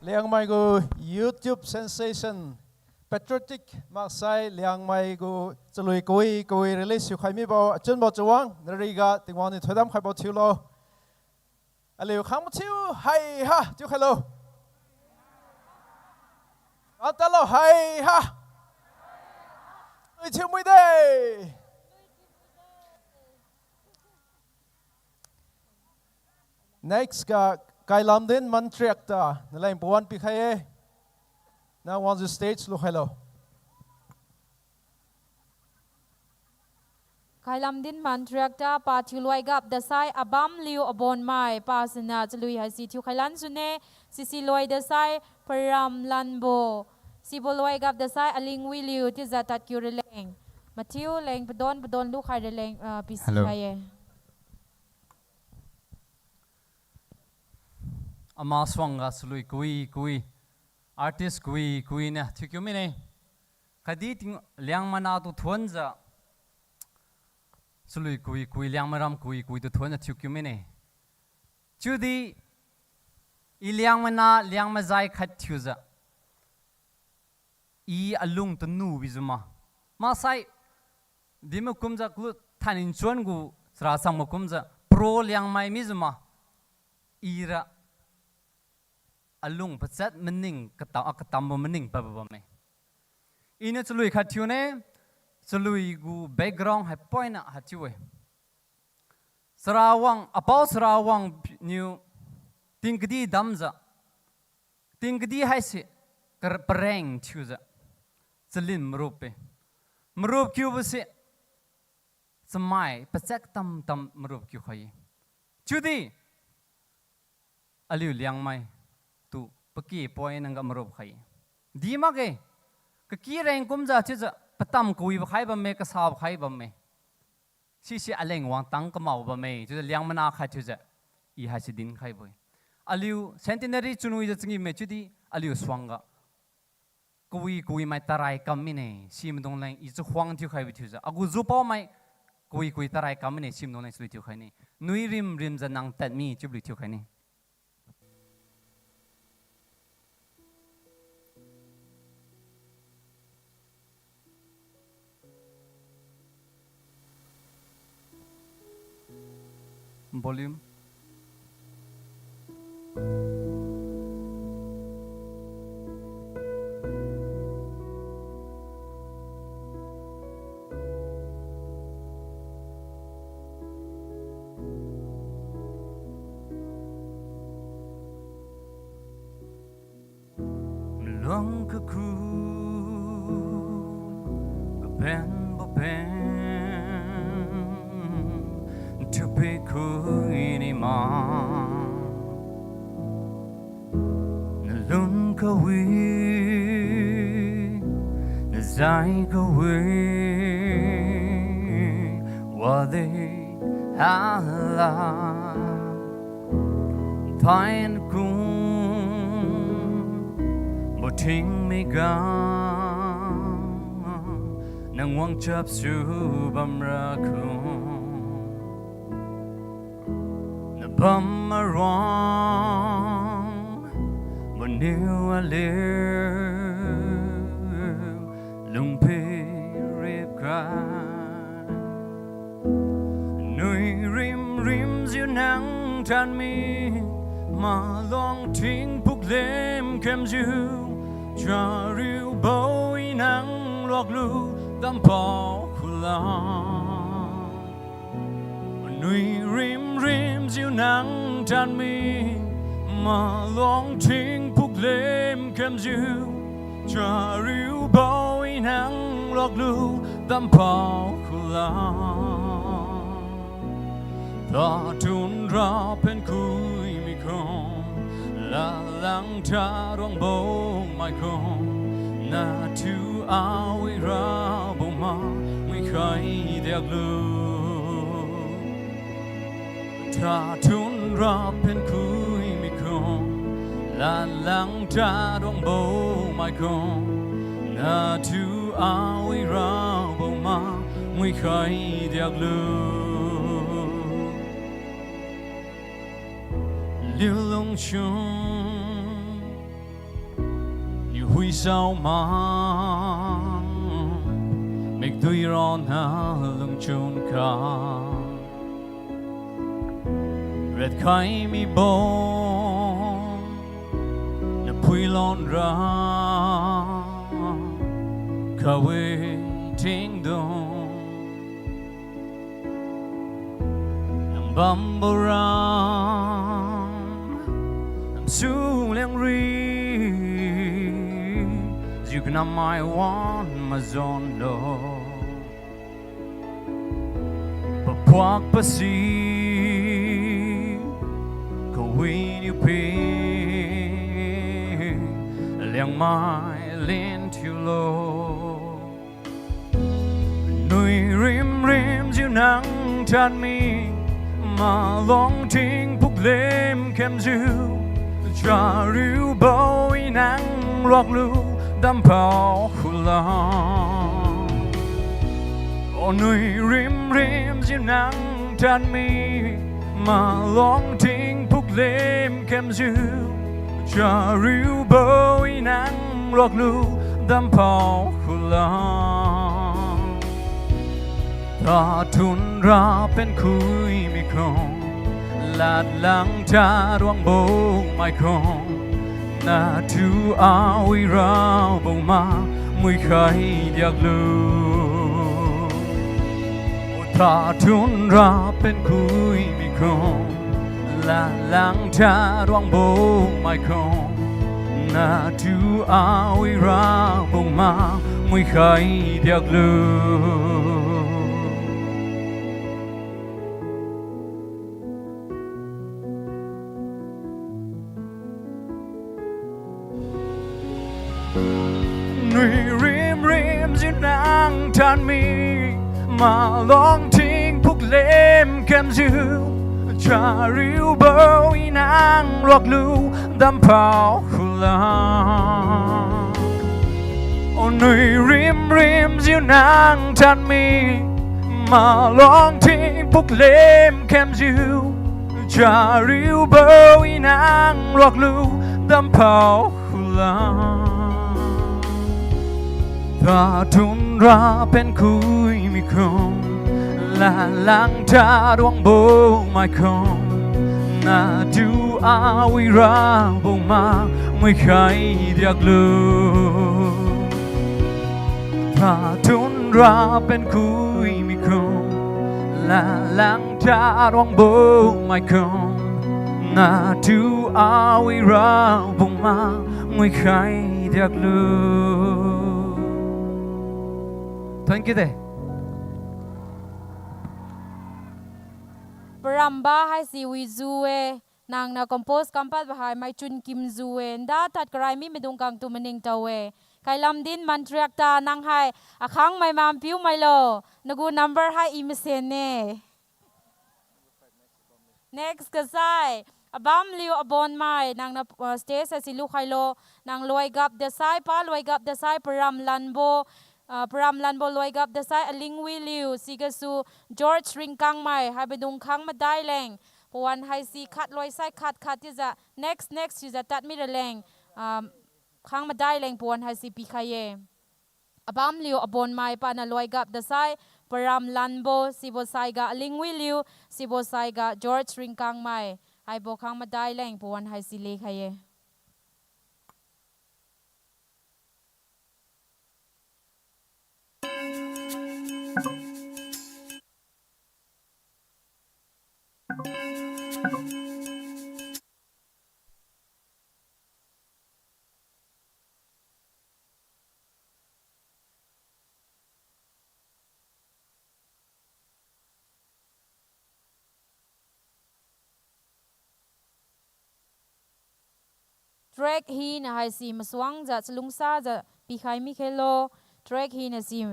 Liangmai gu YouTube sensation, patriotic maksai Liangmai gu chalui kawi kawi release thiukhai mibo achunbo chawang nariga Tingwang niu thoidam khaibo thiulo. Aliu khang mathiu haiha thiukhailo. Atalo haiha. Ui thiu mui de. Next ga Kailamdin Mantriakta naleng pawan pikhai-e. Nang wangjiu stage lukhailo. Kailamdin Mantriakta pa Thiuluigap dasai Abamliu Abonmai, pa siniu chalui haisi thiukhai lan sune. Sisi loi dasai Paramlanbo, sibo loigap dasai Alingwiliu chiujiu tadkiu raleng. Mathiu leng padon padon lukhai raleng, ah, pisikhai-e. Ama suangga chalui kawi kawi, artist kawi kawi niu thiukiu mine. Khatdi ting Liangmai natu thuonjiu chalui kawi kawi, Liangmai ram kawi kawi tu thuonjiu thiukiu mine. Chiudi I Liangmai na Liangmai jai khat thiujiu I alung tanu bijiu ma. Maksai, dimakumjiu kalu thainai nchuan gu chara changmakumjiu pro Liangmai mijiu ma. Ira alung pachat maning kata, katambo maning padbo bamme. Iniu chalui khat thiune, chalui gu background haipoina haichiu-e. Charawang, apao Charawang niu tingkadi damjiu, tingkadi haise kar-, pareng thiujiu chalin marup-e. Marup kiubose chamai pachat katam tam marup kiukhai-e. Chiudi aliu Liangmai tu paki poi nangga marup khai-e. Di makge, kaki reng kumjiu chiujiu patam kawibo khai bamme, kasabo khai bamme. Sise aleng wangtang kamao bamme chiujiu Liangmai na khat thiujiu I haise dinkhaibo-e. Aliu centenary chunwijiu changee me chiudi aliu suangga kawi kawi mai tarai kam mine, simaidung leng I chakhuang thiukhaibo thiujiu agu jupao mai kawi kawi tarai kam mine, simaidung leng chalui thiukhaine. Nui rim rimjiu nang tadmi chiubo lui thiukhaine. Volume. Maluang kaku, kapenbo pen, thiupi khuini ma. Nalun kawi, najai kawi, wadi hala. Thainai kumbo thingmika, nang wang chapsu bamra kum. Nabam maruang, maniu aliu, lungpi ripkhai. Nui rim rimjiu nang tanmi, maluang thing puklim khemjiu, chariubo I nang luaklu dampao khula. Nui rim rimjiu nang tanmi, maluang thing puklim khemjiu, chariubo I nang luaklu dampao khula. Tatun rapen khui mi kho, lalang taruangbo mai kho, nathiu awi rabo ma, muikhai diaklu. Tatun rapen khui mi kho, lalang taruangbo mai kho, nathiu awi rabo ma, muikhai diaklu. Liu lungchun, Phuisao ma, mikdui ronna lungchun kha. Riat khai mibo, naphui lonra, kawi tingdung. Nang bambo ram, nang su liangri, jiu kanam mai wan majon lo. Papuak pasi, kawi niu pi, liangmai lin thiulo. Nui rim rimjiu nang tadmi, malong tingpuk lim khemjiu, chariubo i nang ruaklu dampao khula. O nui rim rimjiu nang tadmi, malong tingpuk lim khemjiu, chariubo i nang ruaklu dampao khula. Tathun ra pen khui mi khrong, ladlang tad wangbo mai khrong, natu awi rabo ma muikhai diaklu. Tathun ra pen khui mi khrong, ladlang tad wangbo mai khrong, natu awi rabo ma muikhai diaklu. Nui rim rimjiu nang tadmi, malong tingpuk lim khemjiu, chariubo i nang ruaklu dampao khula. O nui rim rimjiu nang tadmi, malong tingpuk lim khemjiu, chariubo i nang ruaklu dampao khula. Tathun ra pen khui mi khrong, ladlang tad wangbo mai khrong, natu awi rabo ma muikhai diaklu. Tathun ra pen khui mi khrong, ladlang tad wangbo mai khrong, natu awi rabo ma muikhai diaklu. Thank you de. Paramba haisi wijiu-e, nangniu compose kampadbo hai maichun kimjiu-e, nda tad karai mi maidung khangtu maningtao-e. Khailamdin Mantriakta nang hai akhang mai ma piu mailo, nagu number hai i masen-e. Next ga sai, Abamliu Abonmai, nangniu, uh, stage haisi lukhailo, nang loigap dasai, pa loigap dasai, Param Lanbo, uh, Param Lanbo loigap dasai, Alingwiliu, sigasu George Ringkangmai, haibo dung khang madai leng, pawan haisi khat loisai khat khat chiujiu, next, next chiujiu tadmi raleng, um, khang madai leng pawan haisi pikhai-e. Abamliu Abonmai paniu loigap dasai, Param Lanbo, sibo saiga Alingwiliu, sibo saiga George Ringkangmai, haibo khang madai leng pawan haisi lekhai-e. Track hina haise masuangjiu chalungsajiu pikhai mi khelo. Track hina si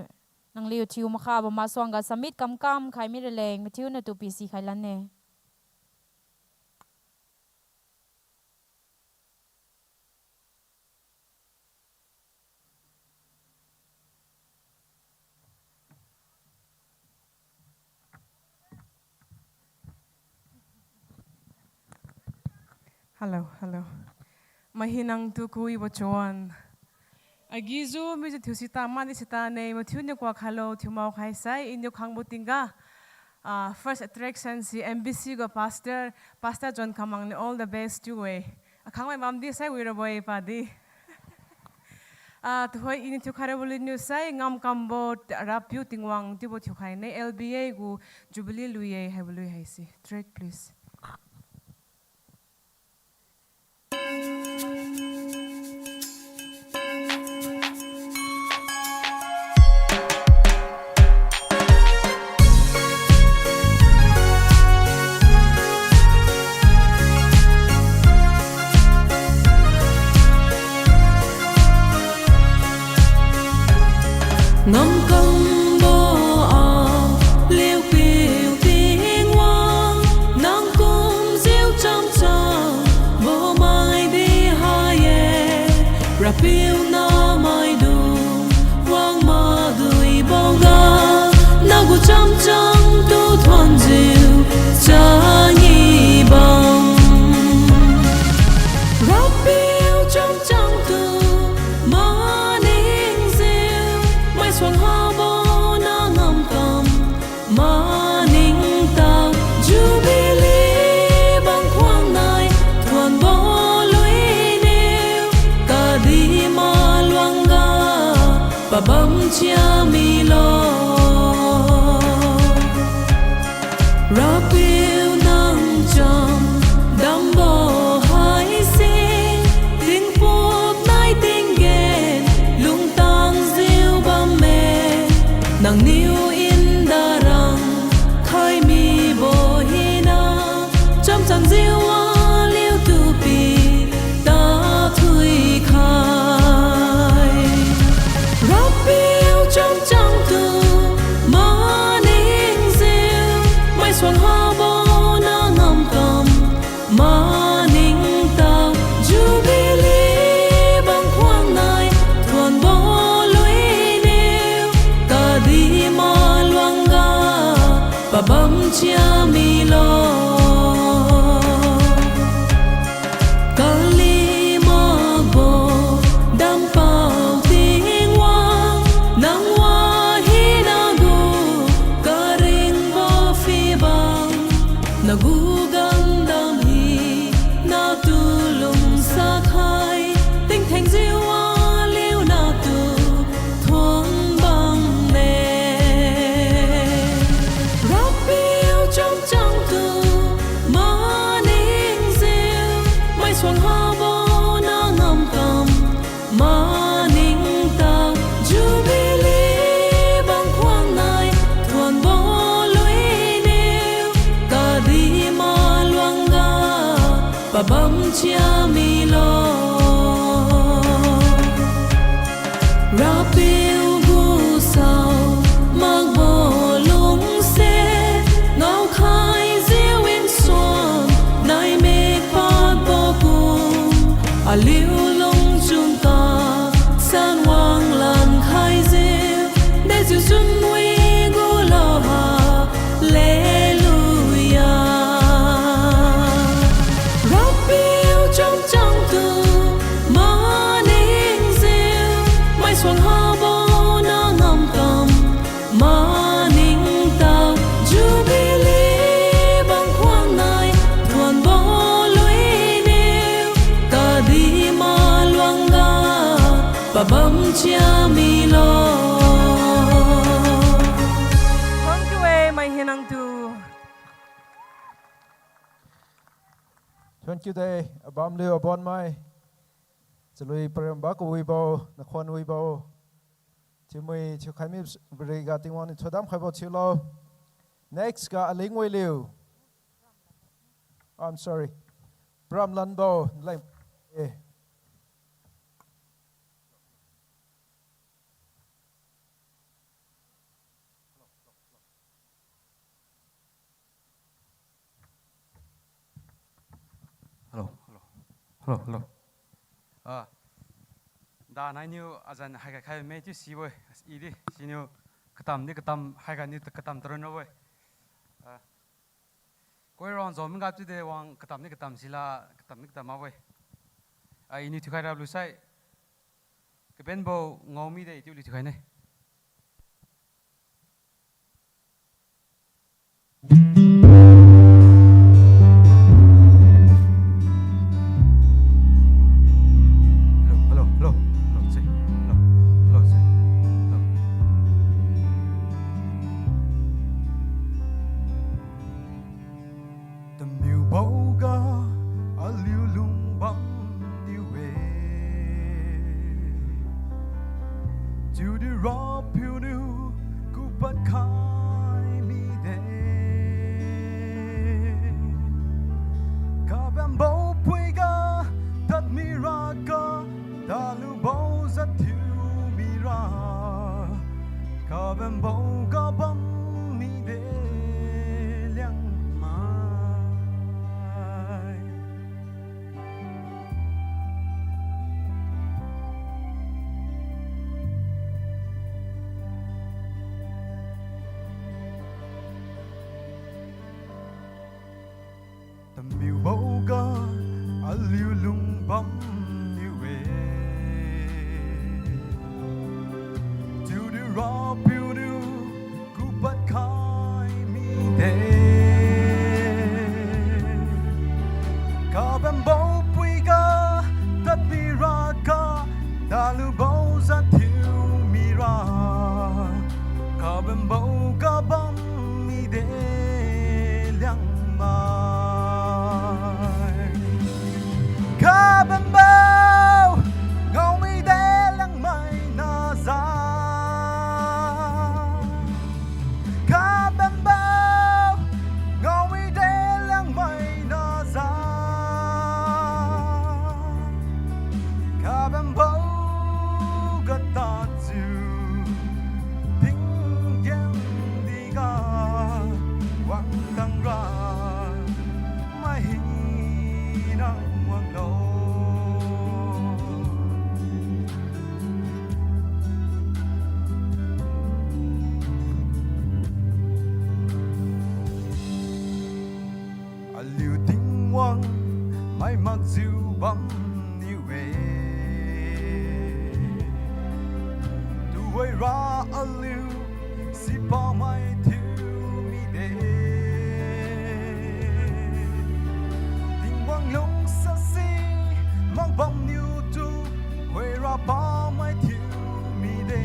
nangliu thiu makhabo masuangga submit kamkam khai mi raleng mathiuna tu pisikhai lanne. Hello, hello. Mai hinatu kuibo chuan. Agi ju mijiu thiu sita madi sita ne, mathiu niu kuak khalo thiu mao khai sai, iniu khangbo tingga, ah, first attraction si M B C gu pastor, Pastor John Kamang niu all the best chiu-e. Akhangmai bamdi sai wirabo-e padi. Ah, tuhoi iniu thiukhai rabo luniu sai, ngamkambo Rapiu Tingwang chiubo thiukhai ne, L B A gu Jubilee lui-e haibo lui haise. Track, please. Ngamkambo aliu Piu Tingwang, nang kumjiu chamchangbo maidi ha-e, Rapiu namaidung wang maduiboga, nagu chamchangtu thuonjiu chani bam. Rapiu chamchangtu maningjiu, maisuang habo na ngamkam maningtao, Jubilee bang khuangnai thuonbo luiniu, kadih maluangga pabam chia milo. Rapiu nang chamdambo haise, tingpuk nai tinggen lungtangjiu bamme, nangniu indarang khai mibo hina, chamchangjiu aliutu pi tathuikhai. Rapiu chamchangtu maningjiu, maisuang habo na ngamkam maningtao, Jubilee bang khuangnai thuonbo luiniu, kadih maluangga pabam chia milo. Kali makbo dampao Tingwang, nang wahina gu karingbo phibang, nagu gamdam hina tu lungsakhai, tingthengjiu aliu natu thuon bamne. Rapiu chamchangtu maningjiu, maisuang habo na ngamkam maningtao, Jubilee bang khuangnai thuonbo luiniu, kadih maluangga pabam chia milo. Rapiu gu sao makbo lungse, ngaokhaijiu nsuan nai mik padbo kum, aliu lungchun kasan wanglan khaijiu, dejiu chunwi gulo ha, Hallelujah. Rapiu chamchangtu maningjiu, maisuang habo na ngamkam maningtao, Jubilee bang khuangnai thuonbo luiniu, kadih maluangga pabam chia milo. Thank you e, mai hinangtu. Thank you de, abamliu abonmai. Chalui pariamba kawibo, nakhuan wibo. Thiumui thiukhai mi bariga Tingwang niu thuodam khaibo thiulo. Next ga Alingwiliu. I'm sorry. Pramlanbo, leng, eh. Hello, hello. Hello, hello. Ah, da nainiu azan haiga khai me chiu sibo-e, idi siniu katam di katam haiga niu katam tarun rabo-e. Ah, koi rong zom ga chiude wang katam di katam sila, katam di katam makbo-e. Ah, iniu thiukhai rabo lusai. Kabenbo ngao mide chiu aliu thiukhaine. Hello, hello, hello, hello, check. Hello, hello, check. Hello. Tamiuboga aliu lungbam niu-e. Chiudi Rapiu niu kupad khai mide. Kabambo puiga tadmi raka, dalubo jat thiu mira. Kabambo kabam mide Liangmai. Tamiuboga aliu lungbam niu-e. Chiudi Rapiu niu kupad khai mide. Kabambo puiga tadmi raka, dalubo jat thiu mira. Kabambo kabam mide Liangmai. Kabambo ngao mide Liangmai naza. Kabambo ngao mide Liangmai naza. Kabambo ga tadjiu tinggen diga wangtangra mai hinang wanglo. Aliu Tingwang mai makjiu bamniu-e. Tuhoira aliu sipa mai thiu mide. Tingwang lungsasi makbamniu tu, hoira pa mai thiu mide.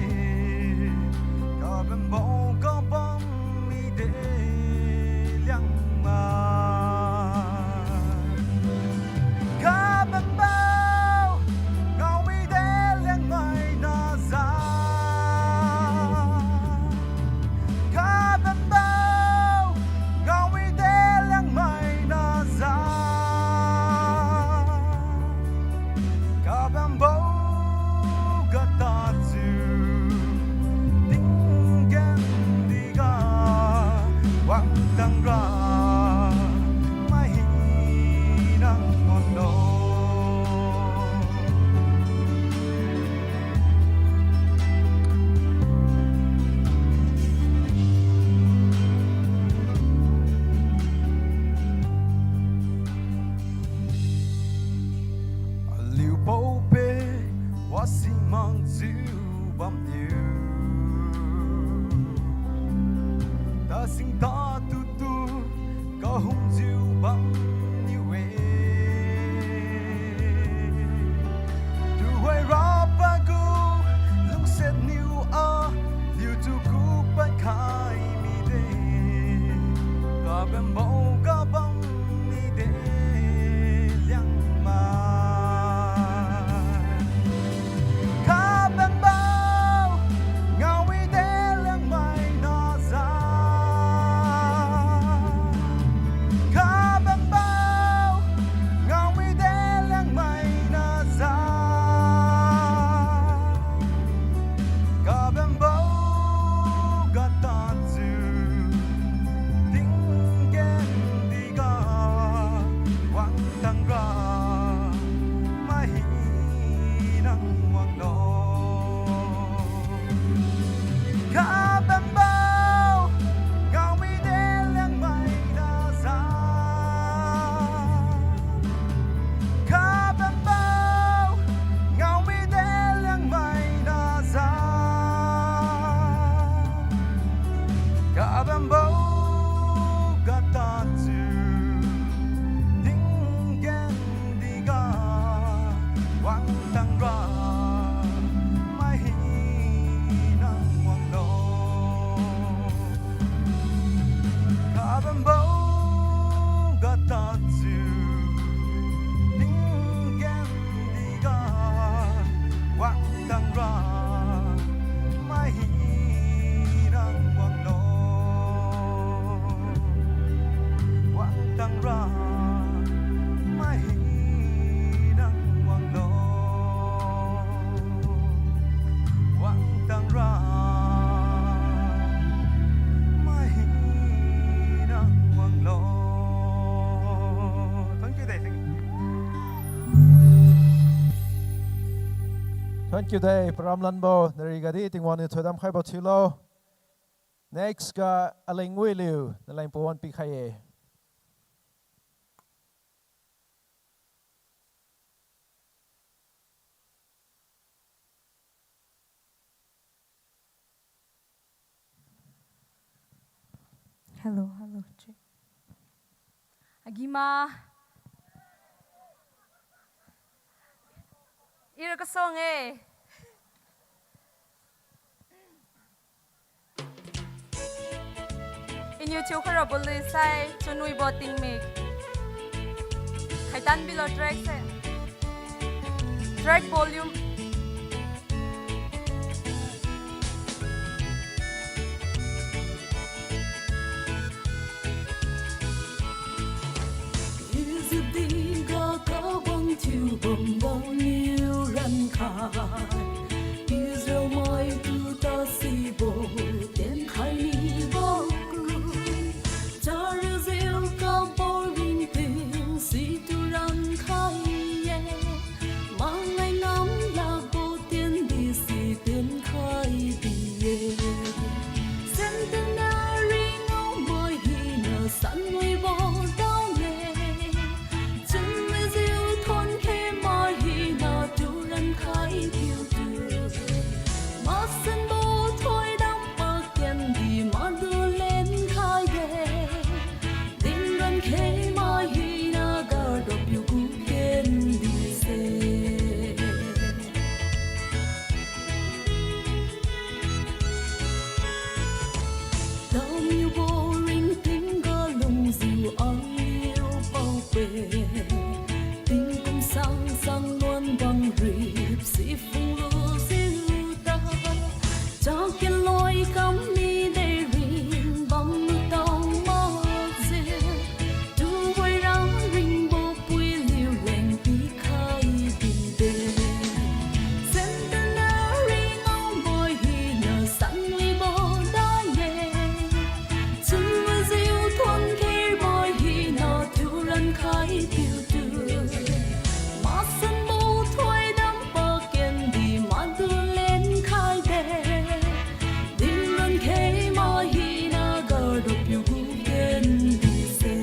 Kabambo kabam mide Liangmai. Kabambo ngao mide Liangmai naza. Kabambo ngao mide Liangmai naza. Kabambo ga tadjiu tinggen diga wangtangra mai hinang wanglo. Aliu pao-peh wasi makjiu bamniu, tasing tatutu kahumjiu bamniu-e. Tuhoira pagu lungsiat niu aliutu kupad khai mide. Kabambo kabam mide Liangmai. Kabambo ngao mide Liangmai naza. Kabambo ngao mide Liangmai naza. Kabambo ga tadjiu tinggen diga wangtangra mai hinang wanglo. Kabambo ngao mide Liangmai naza. Kabambo ngao mide Liangmai Ra, mai hina wanglo. Kabambo ga tadjiu, tinggen diga wangtang ra, mai hina wanglo. Wangtang ra, mai hina wanglo. Wangtang ra, mai hina wanglo. Thank you de, thank you. Thank you de, paramlanbo, nari gadi Tingwang niu thoidam khaibo thiulo. Next ga Aleng Wiliu, naleng pawan pikhai-e. Hello, hello, check. Agima. Ira kasong-e. Iniu thiukhairabo lui sai chunwibo tingmik. Khaitan bilo track se. Track volume. Ijip tingga kabang thiu bambo niu rankhai, Israel maitu tasibo tienkhai nibo gu, chariujiu kabo ringting situ rankhai-e. Mangai ngam lakbo tiendi si tienkhai bi-e. Centenary ngao mai hina sanwibo dane, chunwijiu thuonkhe mai hina tu rankhai piu tu, masanbo thoidam pakendi madu lenkhaide. Dinron khei mai hina gardo piu gu kendi se. Daoniubo ringting ga lungjiu aliu paope, tingkum sangsang nuan bang rip si phunglujiu ta, chakenloi kam mide ring bamlu tao makjiu, tuhoi ra ringbo puiliu leng pikhai bide. Centenary ngao mai hina sanwibo dane, chunwijiu thuonkhe mai hina tu rankhai piu tu, masanbo thoidam pakendi madu lenkhaide. Dinron khei mai hina gardo piu gu kendi se.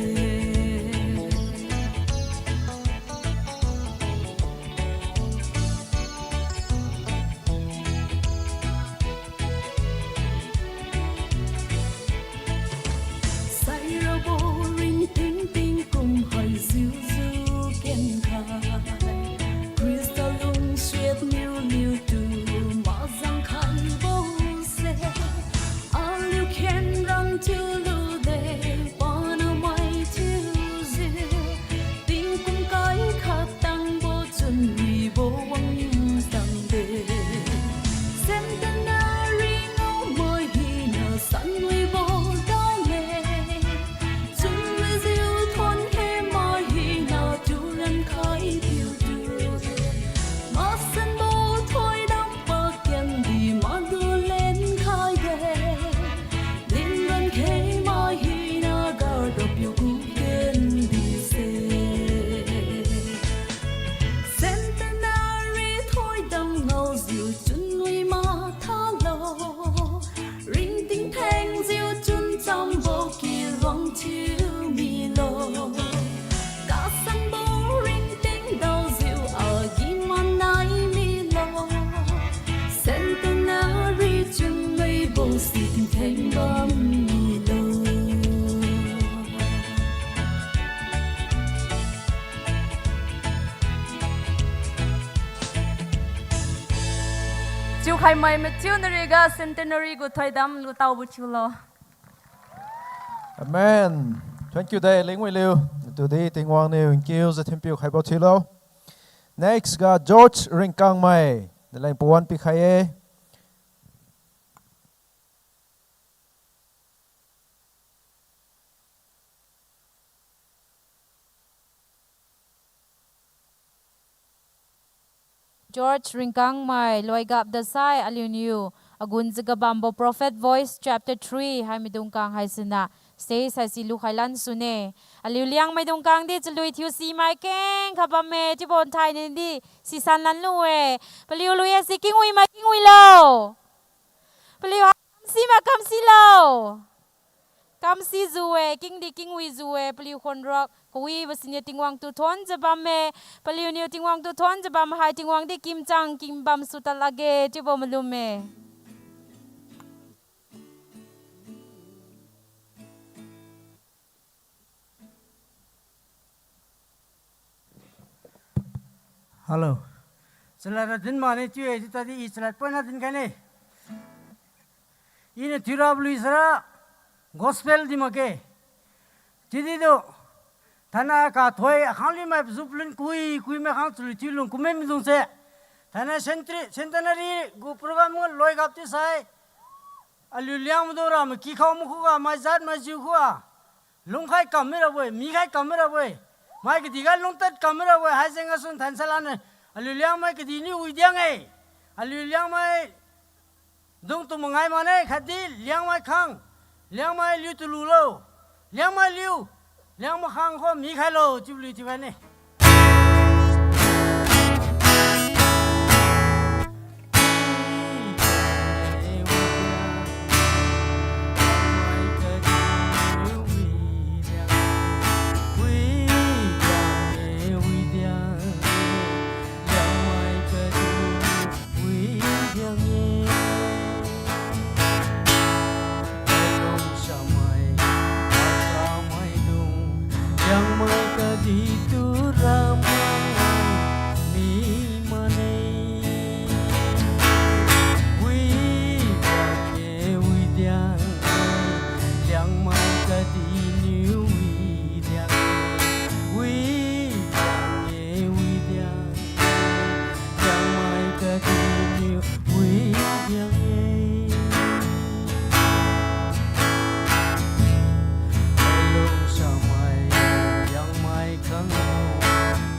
Sairabo ringting tingkum haijiujiu kenkhai, Khrista lungsiat niu liutu mazang khaibose, aliu khenrang thiulude, panamai thiujiu, tingkum kai khatangbo chunwibo wangtangde. Centenary ngao mai hina sanwibo dane, chunwijiu thuonkhe mai hina tu rankhai piu tu, masanbo thoidam pakendi madu lenkhaide. Dinron khei mai hina gardo piu gu kendi se. Centenary thoidam ngaojiu chunwi mathalo, ringting thengjiu chunchambo kiluang thiu milo. Kasanbo ringting daojiu agi manai milo. Centenary chunwibo si theng bam milo. Thiukhaimai mathiu nariga centenary gu thoidam lutaobo thiulo. Amen. Thank you de, Lingwiliu. Tudi Tingwang niu nkiujiu thinpiu khaibo thiulo. Next ga George Ringkangmai, naleng pawan pikhai-e. George Ringkangmai, loigapdasai aliuniu agunjiu kabambo Prophet Voice Chapter three hai maidung kang haisiniu stage haisi lukhai lan sune. Aliu Liangmaidung kangdi chalui thiu simai kengkha bamme, chiubo nthainidi sisan lan lu-e. Paliu lui haise kingwimai kingwilo. Paliu ha kamsimai kamsilo. Kamsijiu-e, kingdi kingwijiu-e, paliu khonrok kawibo siniu Tingwang tu thonjiu bamme, paliuniu Tingwang tu thonjiu bam hai Tingwang di kimchang kimbam su tad lakge, chiubo malumme. Hello. Chalad ra din mane chiu-e, chiu tadi i chalad poina dinkhaine. Iniu thiurabo lui sara gospel di makge. Chiudi tu, thainai kathoi akhang limai pazu palun kui, kuimai khang chalui thiu lung kumme maidungse. Thainai centri-, centenary gu program loigap tisai, aliu Liangmaidung ra maky khao makhuga, maijat maijiu khuga lungkhai kam mirabo-e, mikhai kam mirabo-e. Mai kadihga lungtad kam mirabo-e, haijeng gasun thainai salan-e. Aliu Liangmai kadihniu widiang-e. Aliu Liangmai dung tu mangai mane, khatdi Liangmai khang, Liangmai liu tu lulo, Liangmai liu, Liangmai khang kho mikhailo, chiubo lui thiukhai ne. Liangmai kadi tu ramai mi mane. Widiang e, widiang e, Liangmai kadi niu widiang e. Widiang e, widiang e, Liangmai kadi niu widiang e. Lungsamai, Liangmai khanglo,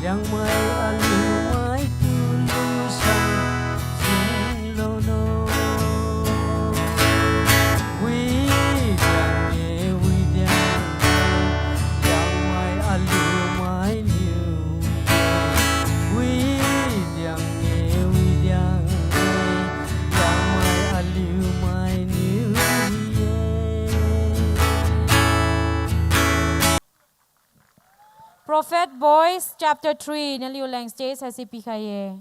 Liangmai aliu mai tu lungsa singlo no. Widiang e, widiang e, Liangmai aliu mai niu. Widiang e, widiang e, Liangmai aliu mai niu ye. Prophet Voice chapter three, naliu leng stage haise pikhai ye.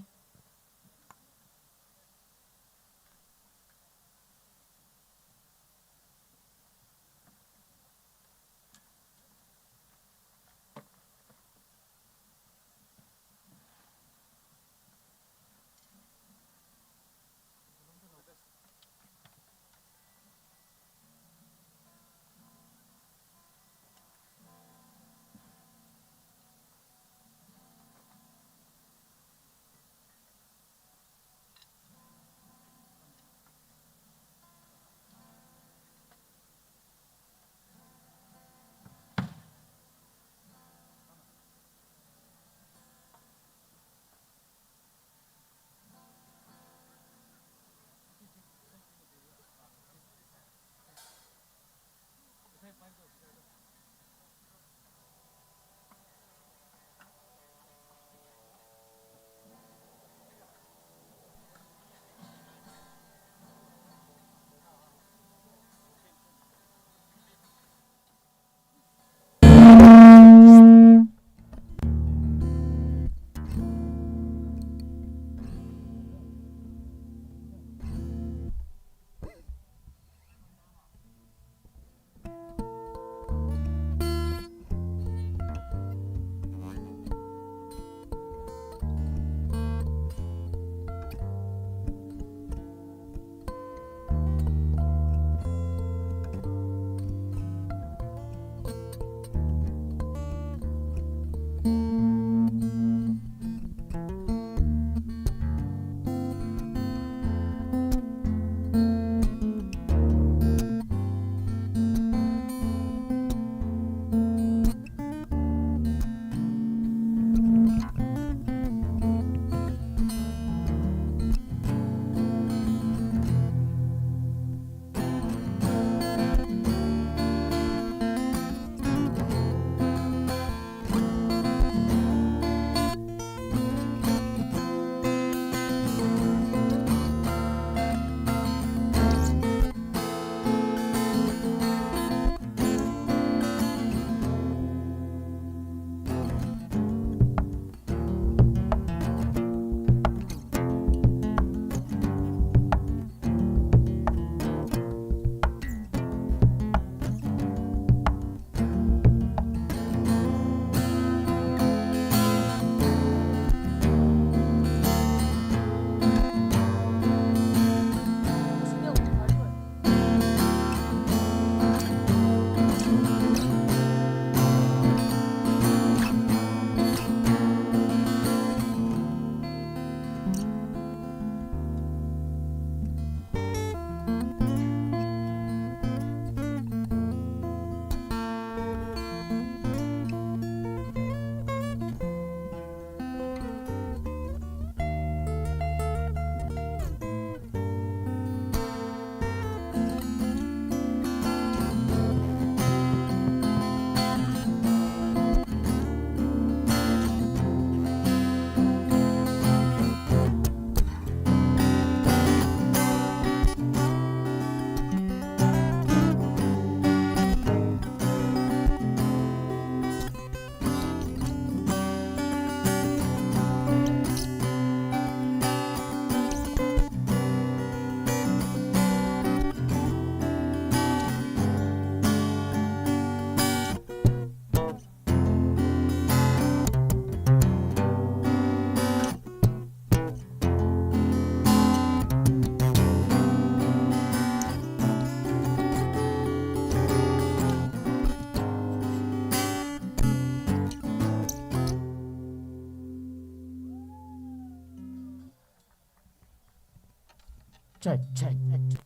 Check, check, check, check.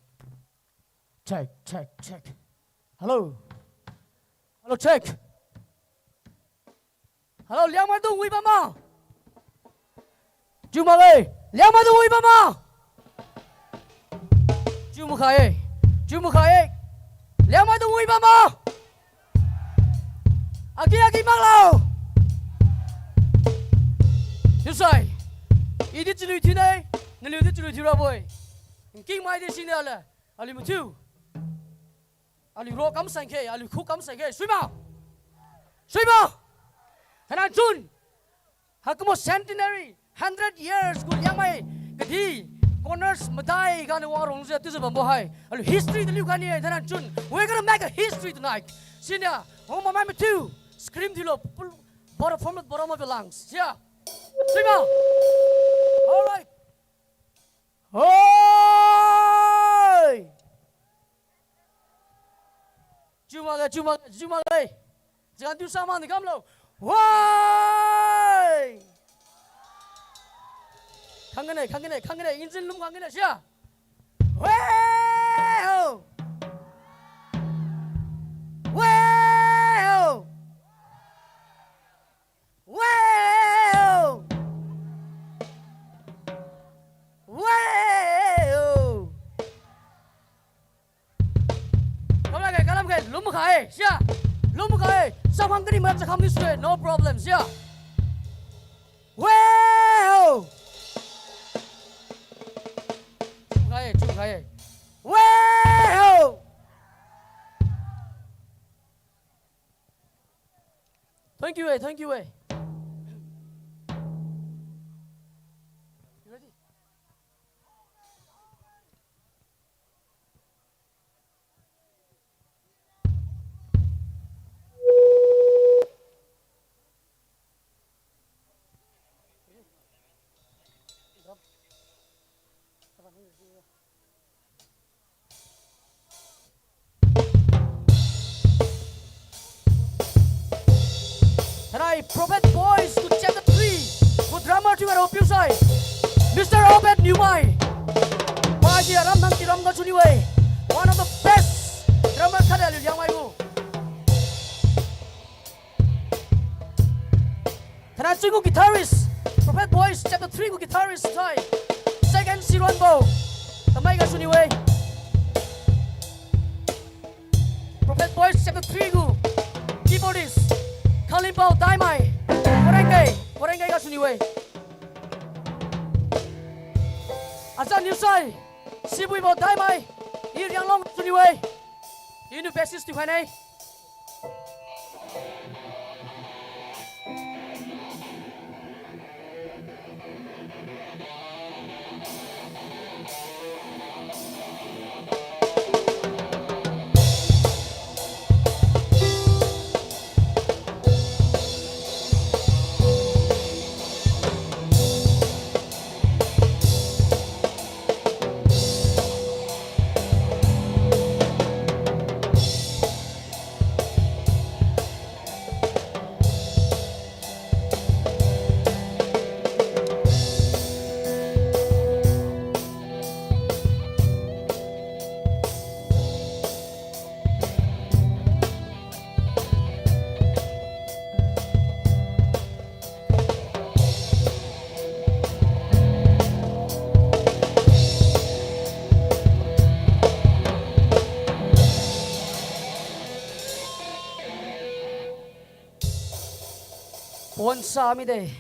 Check, check, check. Hello. Hello, check. Hello, Liangmai dung wi bam ma? Chiu makge, Liangmai dung wi bam ma? Chiu makge, chiu makge. Liangmai dung wi bam ma? Agi, agi maklo. Chiusai, i di chalui thiu ne, naliu di chalui thiu rabo-e. Nkingmai di siniu le, aliu mathiu. Aliu ro kam sangkhe, aliu khu kam sangkhe, suima? Suima? Thainai chun, haikumbo centenary, hundred years gu Liangmai, kadi, corners madai ganiu wangrongjiu chiujiu bambo hai. Aliu history taliu gani-e, thainai chun. We're gonna make a history tonight. Siniu, oh, mamai mathiu, scream thiulo, pul-, bottom, from the bottom of your lungs. Sia. Suima? All right. Oi! Chiu makge, chiu makge, chiu makge. Chagan thiu sa mak ni kamlo. Oi! Khang gane, khang gane, khang gane, engine lum khang gane, sia. Wei ho! Wei ho! Wei ho! Wei ho! Kalam ge, kalam ge, lum kha-e, sia. Lum kha-e, sa khang kani ma chakham ni sue, no problem, sia. Wei ho! Chiu kha-e, chiu kha-e. Wei ho! Thank you, eh, thank you, eh. You ready? Thainai Prophet Boys gu chapter three gu drummer thiu ga rao piu sai, Mister Obed Niumai. Pasi aram nang tiram ga suni-e. One of the best drummer khat aliu Liangmai gu. Thainai chun gu guitarist, Prophet Boys chapter three gu guitarist sai, Second Sironbo, tamai ga suni-e. Prophet Boys chapter three gu keyboardist, Khanglimpao Daimai, Koirengei, Koirengei ga suni-e. Acha niu sai, Sibuibo Daimai, i Rianglong suni-e. Iniu bassist thiu khaine. Ponsa mide.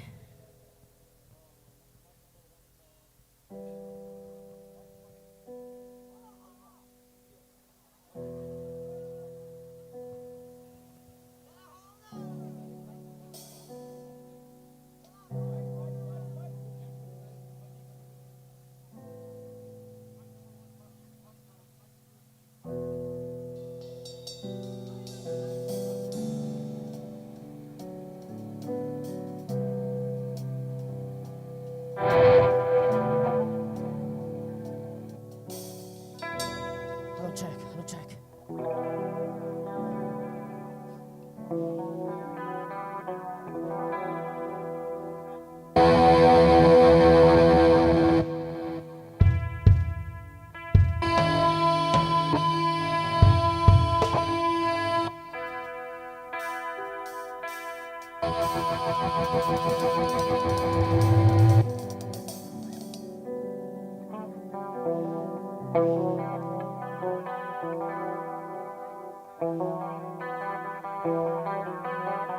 Hello, check, hello, check.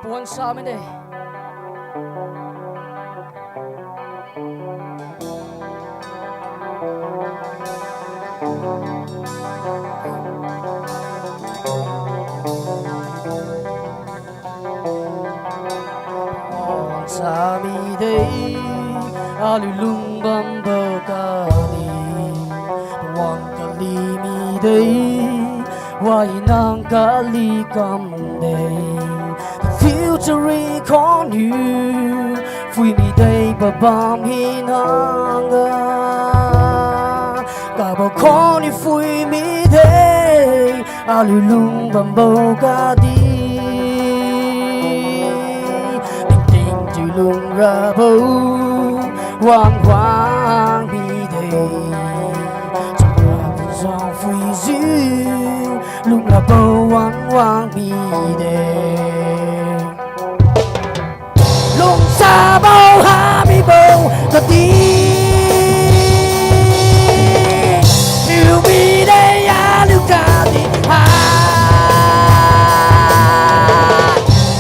Pawan sa mide. Pawan sa mide, aliu lungbambo kadi. Pawan kali mide, wai nang kali kamde. Future ri khon niu phui mide, pabam hinang ga. Kabo khon niu phui mide, aliu lungbambo kadi. Tingting thiu lungrabo wangwang mide. Chara pazang phuijiu lungrabo wangwang mide. Lungsabo hamibo kadi. Thiu mide aliu kadi ha.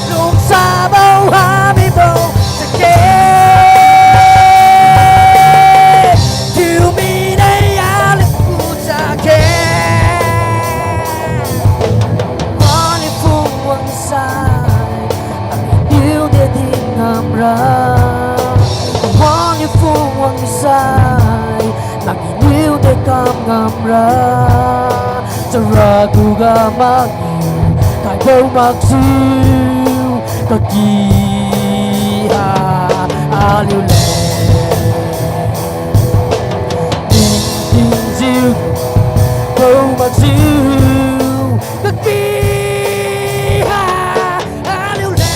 Lungsabo hamibo chake. Thiu mide aliu gu chake. Wani phung wangsai, nangniu de din ngamra. Wani phung wangsai, nangniu de kam ngamra. Chara khuga makniu kaibo makjiu, kaki ha aliu leng. Tingtingjiu, kaibo makjiu, kaki ha aliu leng.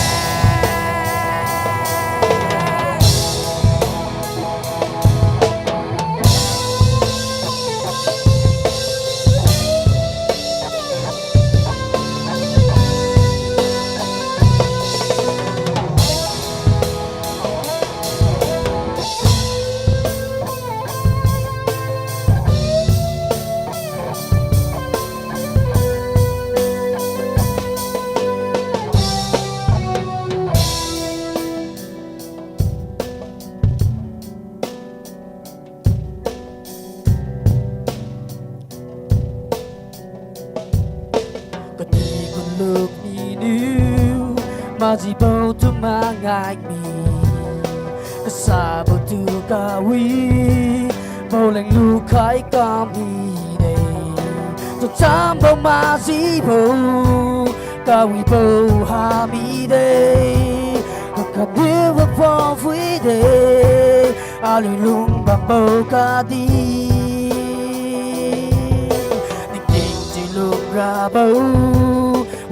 Kani kuluk miniu, majibo tu mangai mi. Kasabo tu kawi, bo leng lukhai kam mide. Tuchambo majibo, kawibo ha mide. Kakaniubo phui de, aliu lungbambo kadi. Ningting thiu lungrabo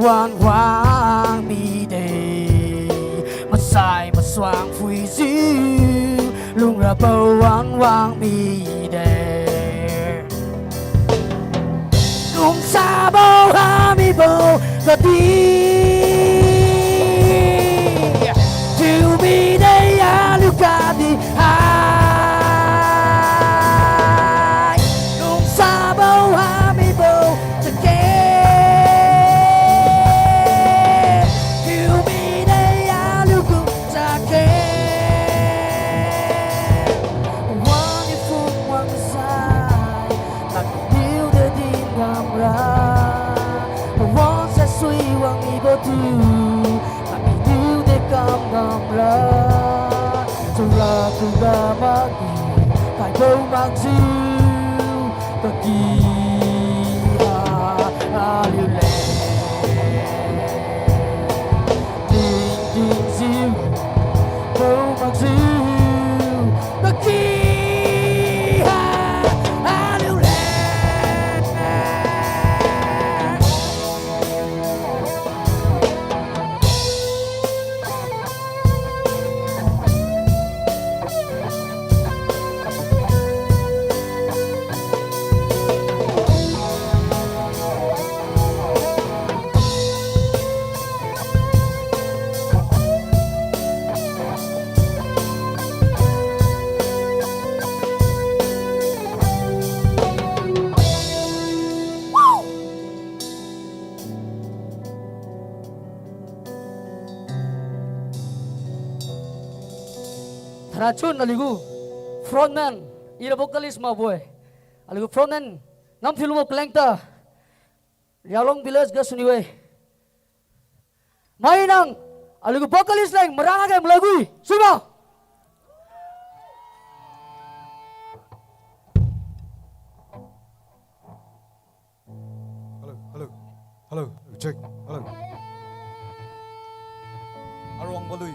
wangwang mide. Masai masuang phuijiu lungrabo wangwang mide. Lungsabo hamibo kadi. Thiu mide aliu kadi hai. Lungsabo hamibo chake. Thiu mide aliu gu chake. Wani phung wangsai, nangniu de din ngamra. Pawan sa sui wang mibo tu, nangniu de kam ngamra. Chara khuga makniu kaibo makjiu, kaki ha aliu leng. Tingtingjiu, kaibo makjiu, kaki ha aliu leng. Achun aliugu frontman, ira vocalist makbo-e. Aliugu frontman, Ngamphilungbo Kalengta, Rialong village gasuniu-e. Mai nang, aliugu vocalist leng marang age malagui, suima. Hello, hello, hello, check, hello. Aruang balui.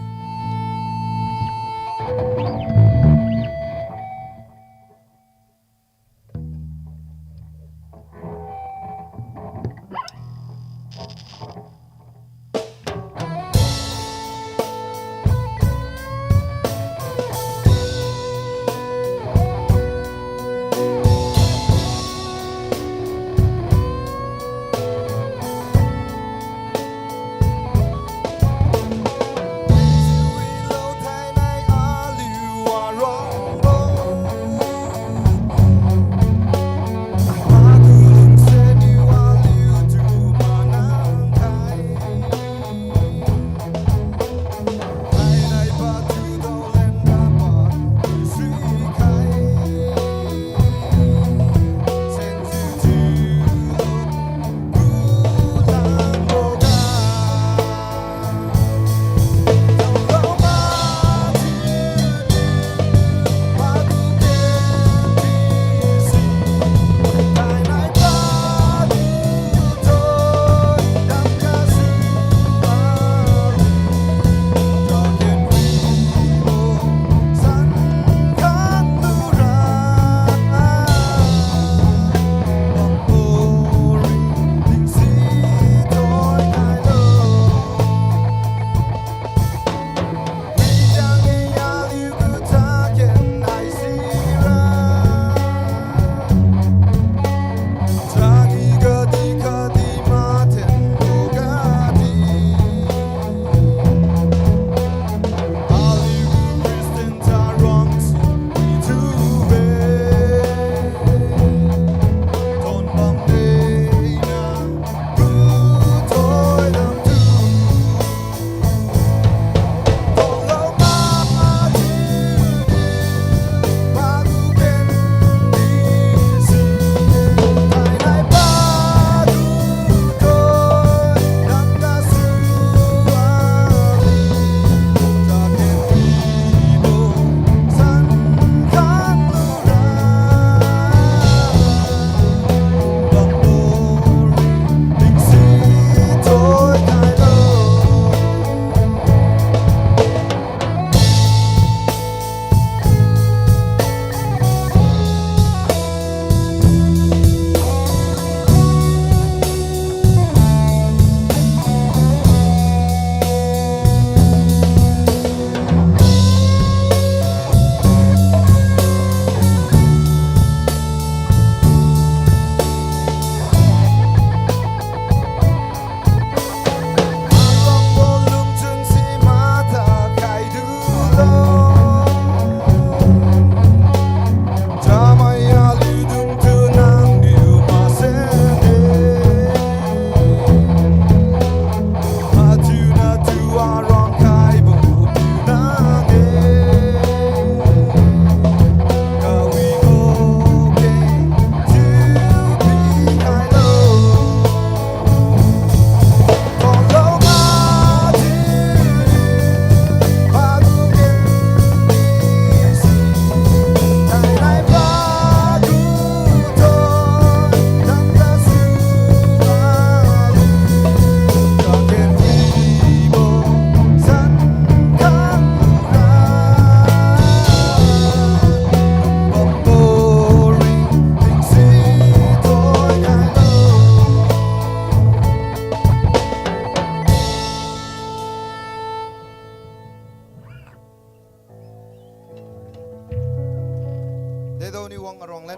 Dedaoni wang aruang len.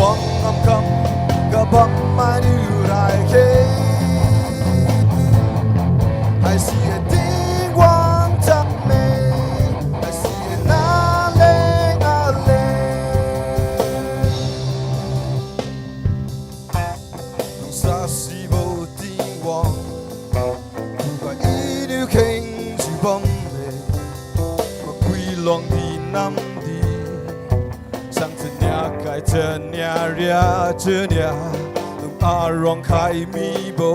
Wang ngamkam kabam mainiu raikhe. Haisi Tingwang cham me. Haisi naleng aleng. Lungsa sibo Tingwang, khuga iniu khengjiu bamme, makui luang di namdi, sang chania kai chania ria chania, lung aruang khai mibo,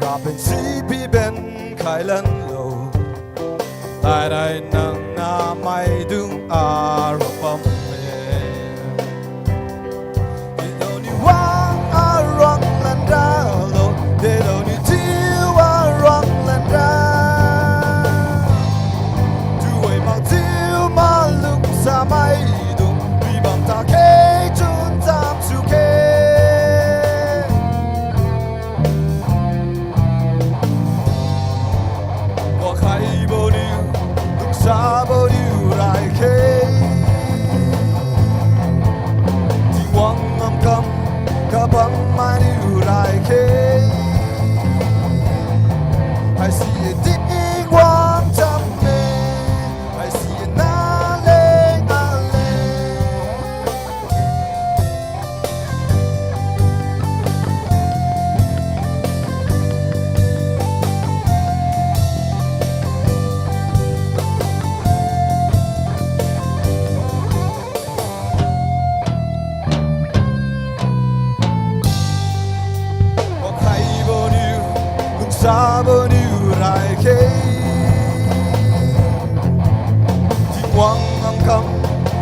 raben sipi ben khai lanlo. Taidai nang namaidung aruang bamme. Dedaoniu wang aruang lanra lo, dedaoniu chiu aruang lanra. Chiu-e makjiu malum samaidung, wibam takhe chun cham sukhe. Wakhaibo niu, lungsabo niu raikhe. Tingwang ngamkam kabam mainiu raikhe. Haisi Tingwang cham me. Haisi naleng aleng. Wakhaibo niu, lungsabo niu raikhe. Tingwang ngamkam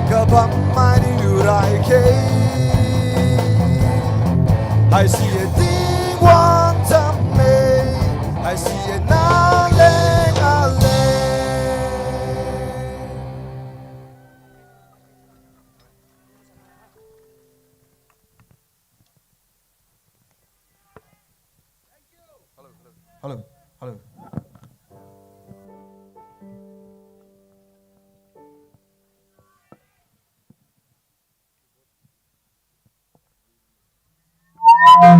kabam mainiu raikhe. Haisi Tingwang cham me. Haisi naleng aleng. Hello, hello. Hello.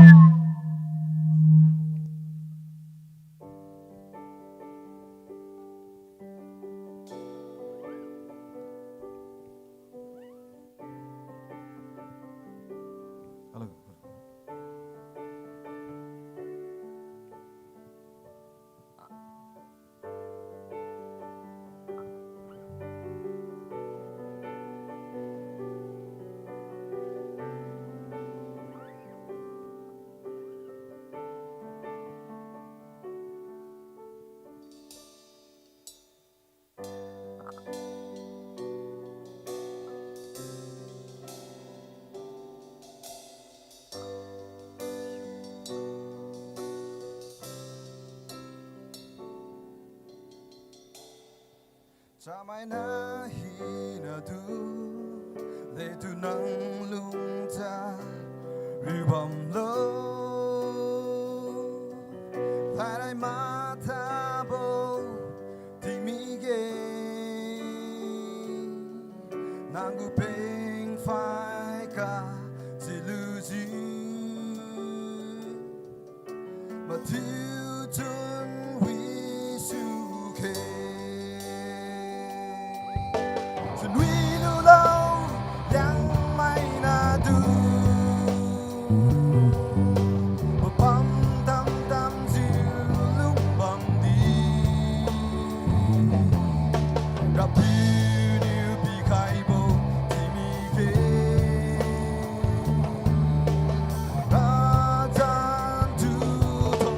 Chamaina hinatu, letu nang lungta ribamlo. Thainai mathabo tingmige, nanggu pengphai ka chilujiu. Mathiu chun wi sukhe. Chun wi lulo, Liangmaina tu. Papam tam tamjiu lungbam di. Rapiu niu pikhaibo tingmige. Rajan tu thon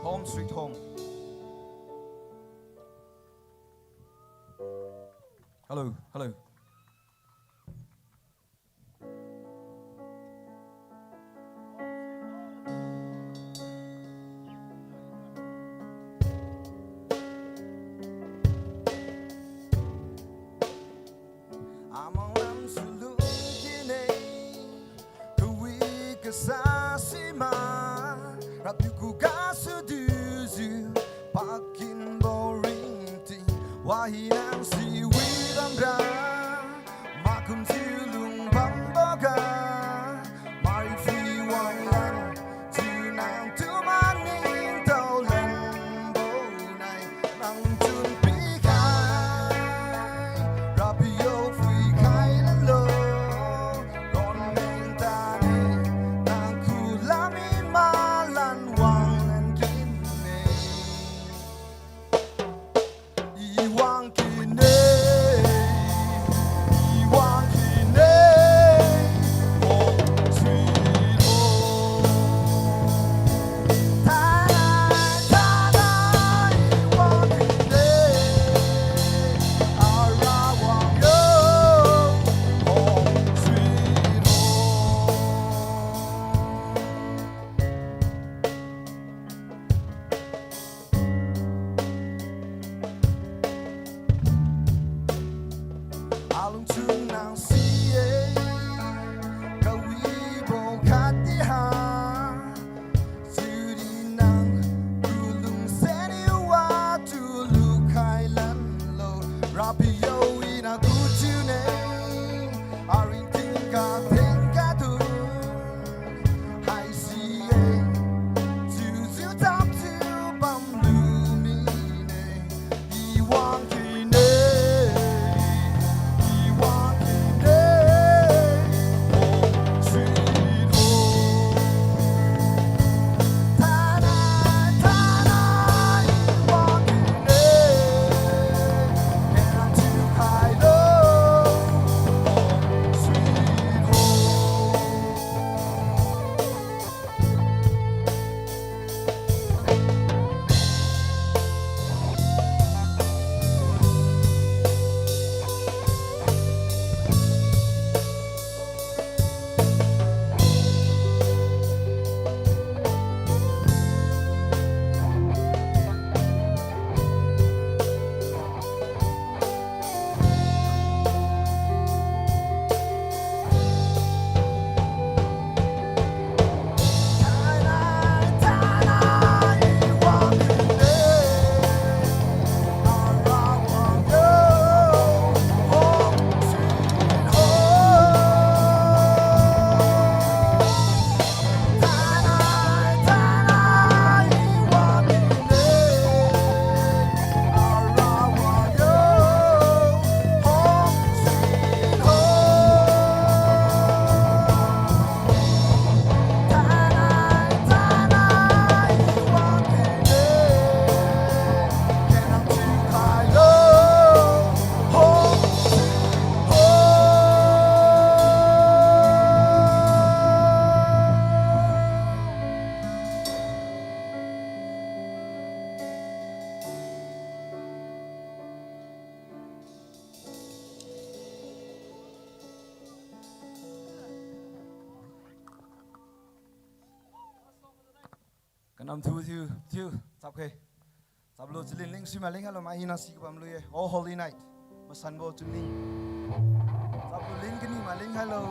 Home sweet home. Hello, hello. Amang lam sulung kine, kawi kasa sima, Rapiu khugasu dujiu, pakinbo ringting, wahina siwi bamra, makum jiu lungbamboga, mari phui wanglan, jiu nang tu maningtao lanbo nai, nang chun pikhai, Rapiu yo phuikhai lanlo, ronmeng tane, nang khulam mi malan wanglan kinne. I wang kine, I wang kine, oh, sweet home. Tana, tana, I wang kine, ara wang yo, oh, sweet home. Alungchun nang si-e, kawibo khatdi ha, chiudi nang kulung seni watu lukhai lanlo, Rapiu yo ina kuchiune, aringting katheng katu. Haisi-e, chiujiu tamjiu bamlu mine, I wang kine, I wang kine, oh, sweet home. Tana, tana, I wang kine, kena chiu khailo, oh, sweet home. Kanam thu thiu, thiu, chapkhe. Chaplu chalin ling sui maling hailo mai hina si kabam lui-e. Oh, Holy Night. Masanbo chalin. Chaplu ling kani maling hailo.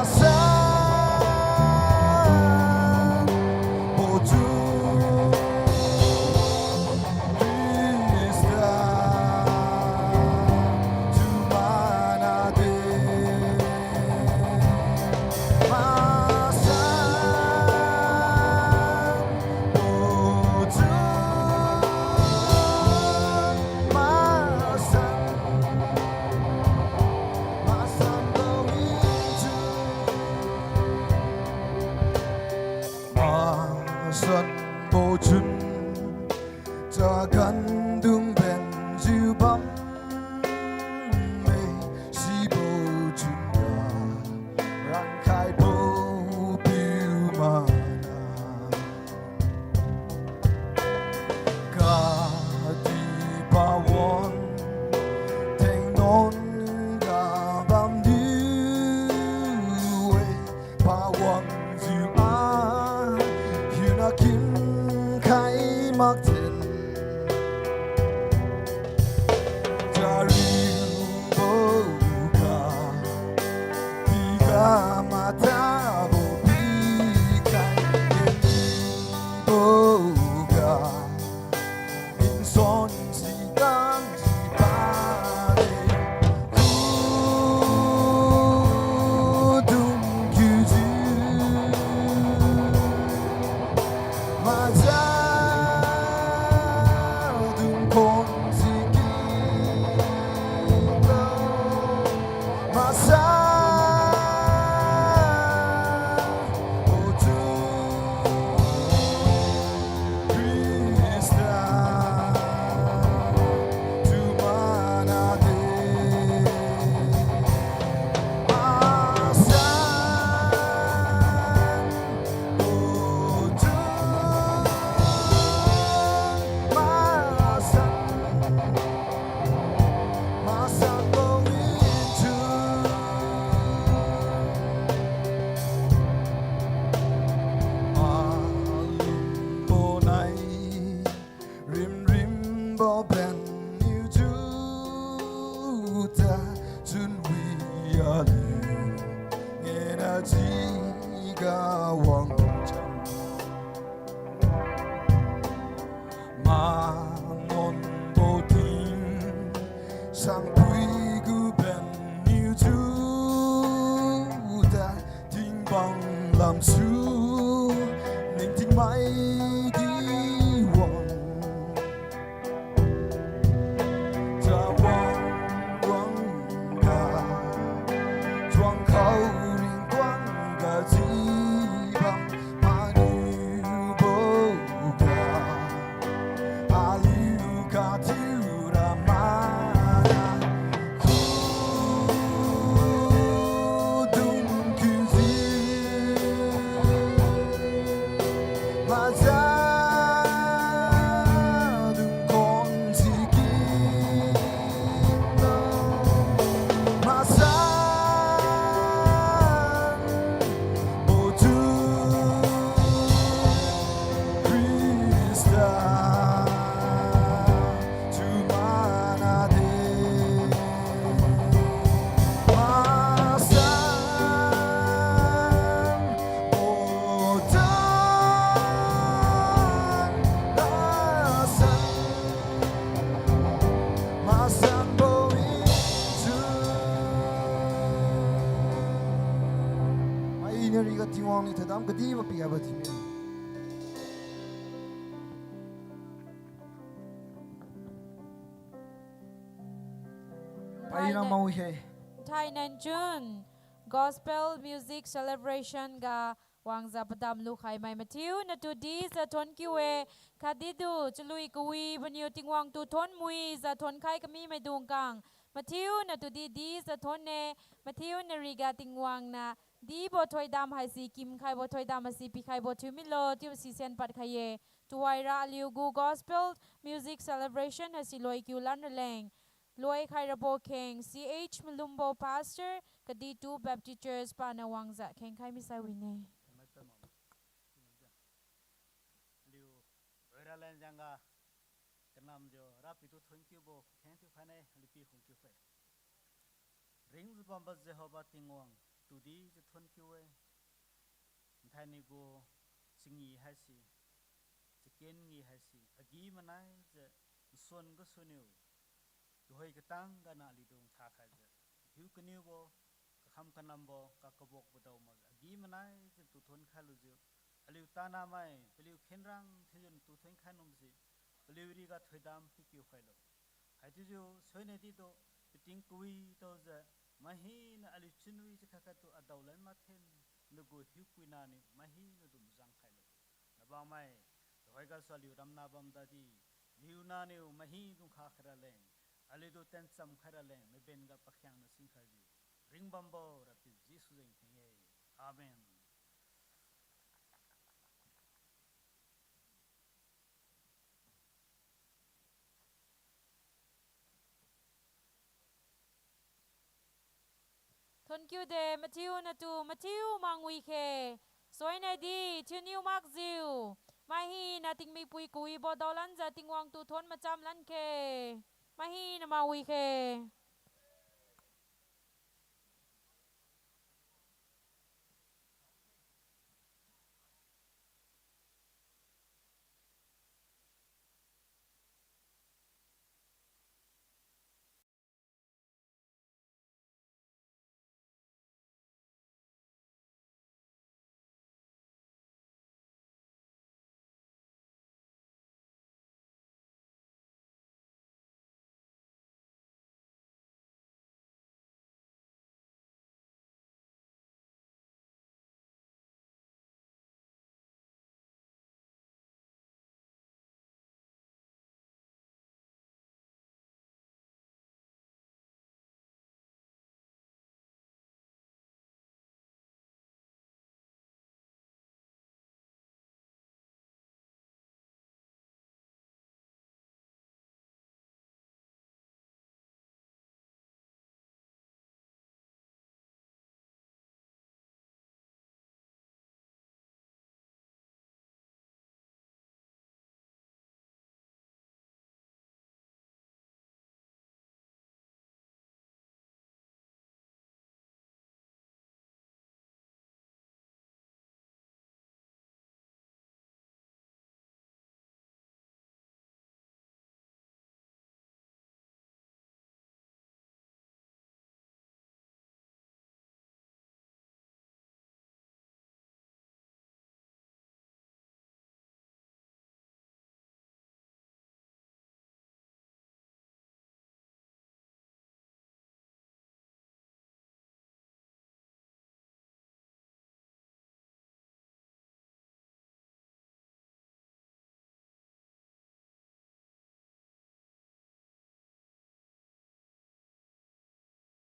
Masan bochun Khrista tu manade. Masan bochun, masan, masan bochun. Masan bochun, chagandung benjiu bamme, sibo chunga rankhaibo piu mana. Kadi pawan tengnon ga bamniu-e, pawan jiu a hiuna kimkhai makten. Chariubo ga, piga matabo pikhai kenbo ga, minson sitan sipade. Kudung kiujiu maza dung khon siki lo, masa otu Khrista tu manade. Masan bochun, masan, masan bochun. Malumbo nai rimrimbo benniu chiuta chunwi aliu ngena jiga wangcham. Manonbo ting sangpui gu benniu chiuta tingbang lamsu ningtingmai di wang. Chawang wangga, chuang khao ringkuang ga jibam maniubo ga, aliu kathiu ramana kudung kiujiu maza dung khon siki lo, masan bochun Khrista tu manade. Masan bochun, masan, masan bochun. Mai nari ga Tingwang niu thadam kadibo pikhaibo thiu-e. Pai na mau he. Thai nan chun Gospel Music Celebration ga wangjiu padam lukhai mai mathiu natu dijiu thonkiu-e, khatdi tu chalui kawibo niu Tingwang tu thon muijiu thonkhai kami maidung kang mathiu natu di dijiu thon-e, mathiu nariga Tingwang niu dibo thoidam haise kimkhaibo thoidam haise pikhaibo thiu milo chiubo sisen padkhai-e. Tuhoira aliu gu Gospel Music Celebration haise loikiu lan raleng loikhai rabo kheng C H Malumbo Pastor, Kaditu Baptist Church paniu wangjiu khengkhai misai wine. Aliu loira lenjangga kanamjiu Rapiu tu thonkiubo kheng thiukhaine, aliu pi khung kiu khe. Ringjiu bambo Jehova Tingwang, Tudi chiu thuon kiu-e. Nthainai gu chingi haise, chaken ngi haise, agi-manaijiu nsuan gasuniu, tuhoi katang gana aliudung thakhaijiu, hiu kaniubo, kakham kanambo, kakabokbo dao makjiu agi-manaijiu tu thuon khailujiu, aliu tanamai paliu khenrang thiujiu tu thuon khai numse, paliu riga thoidam pikiu khailo. Haichiujiu soinadi tu, pating kawi taojiu, mai hina aliu chunwi chiukhai katu adao lan mathen, nagu hiupuina niu mai hina dum zang khailo. Nabamai, tuhoi gasu aliu ramna bamdadi, liuna niu mai hidung kha khairaleng, aliutu tencham khairaleng, mabenga pakhiangna singkhaijiu, ringbambo Rapiu Jesu jeng theng-e. Amen. Thuon kiude, mathiu natu mathiu mak wi khe. Soinadi thiuniu makjiu, mai hina tingmipui kawibo daolanjiu Tingwang tu thuon macham lan khe. Mai hina mak wi khe.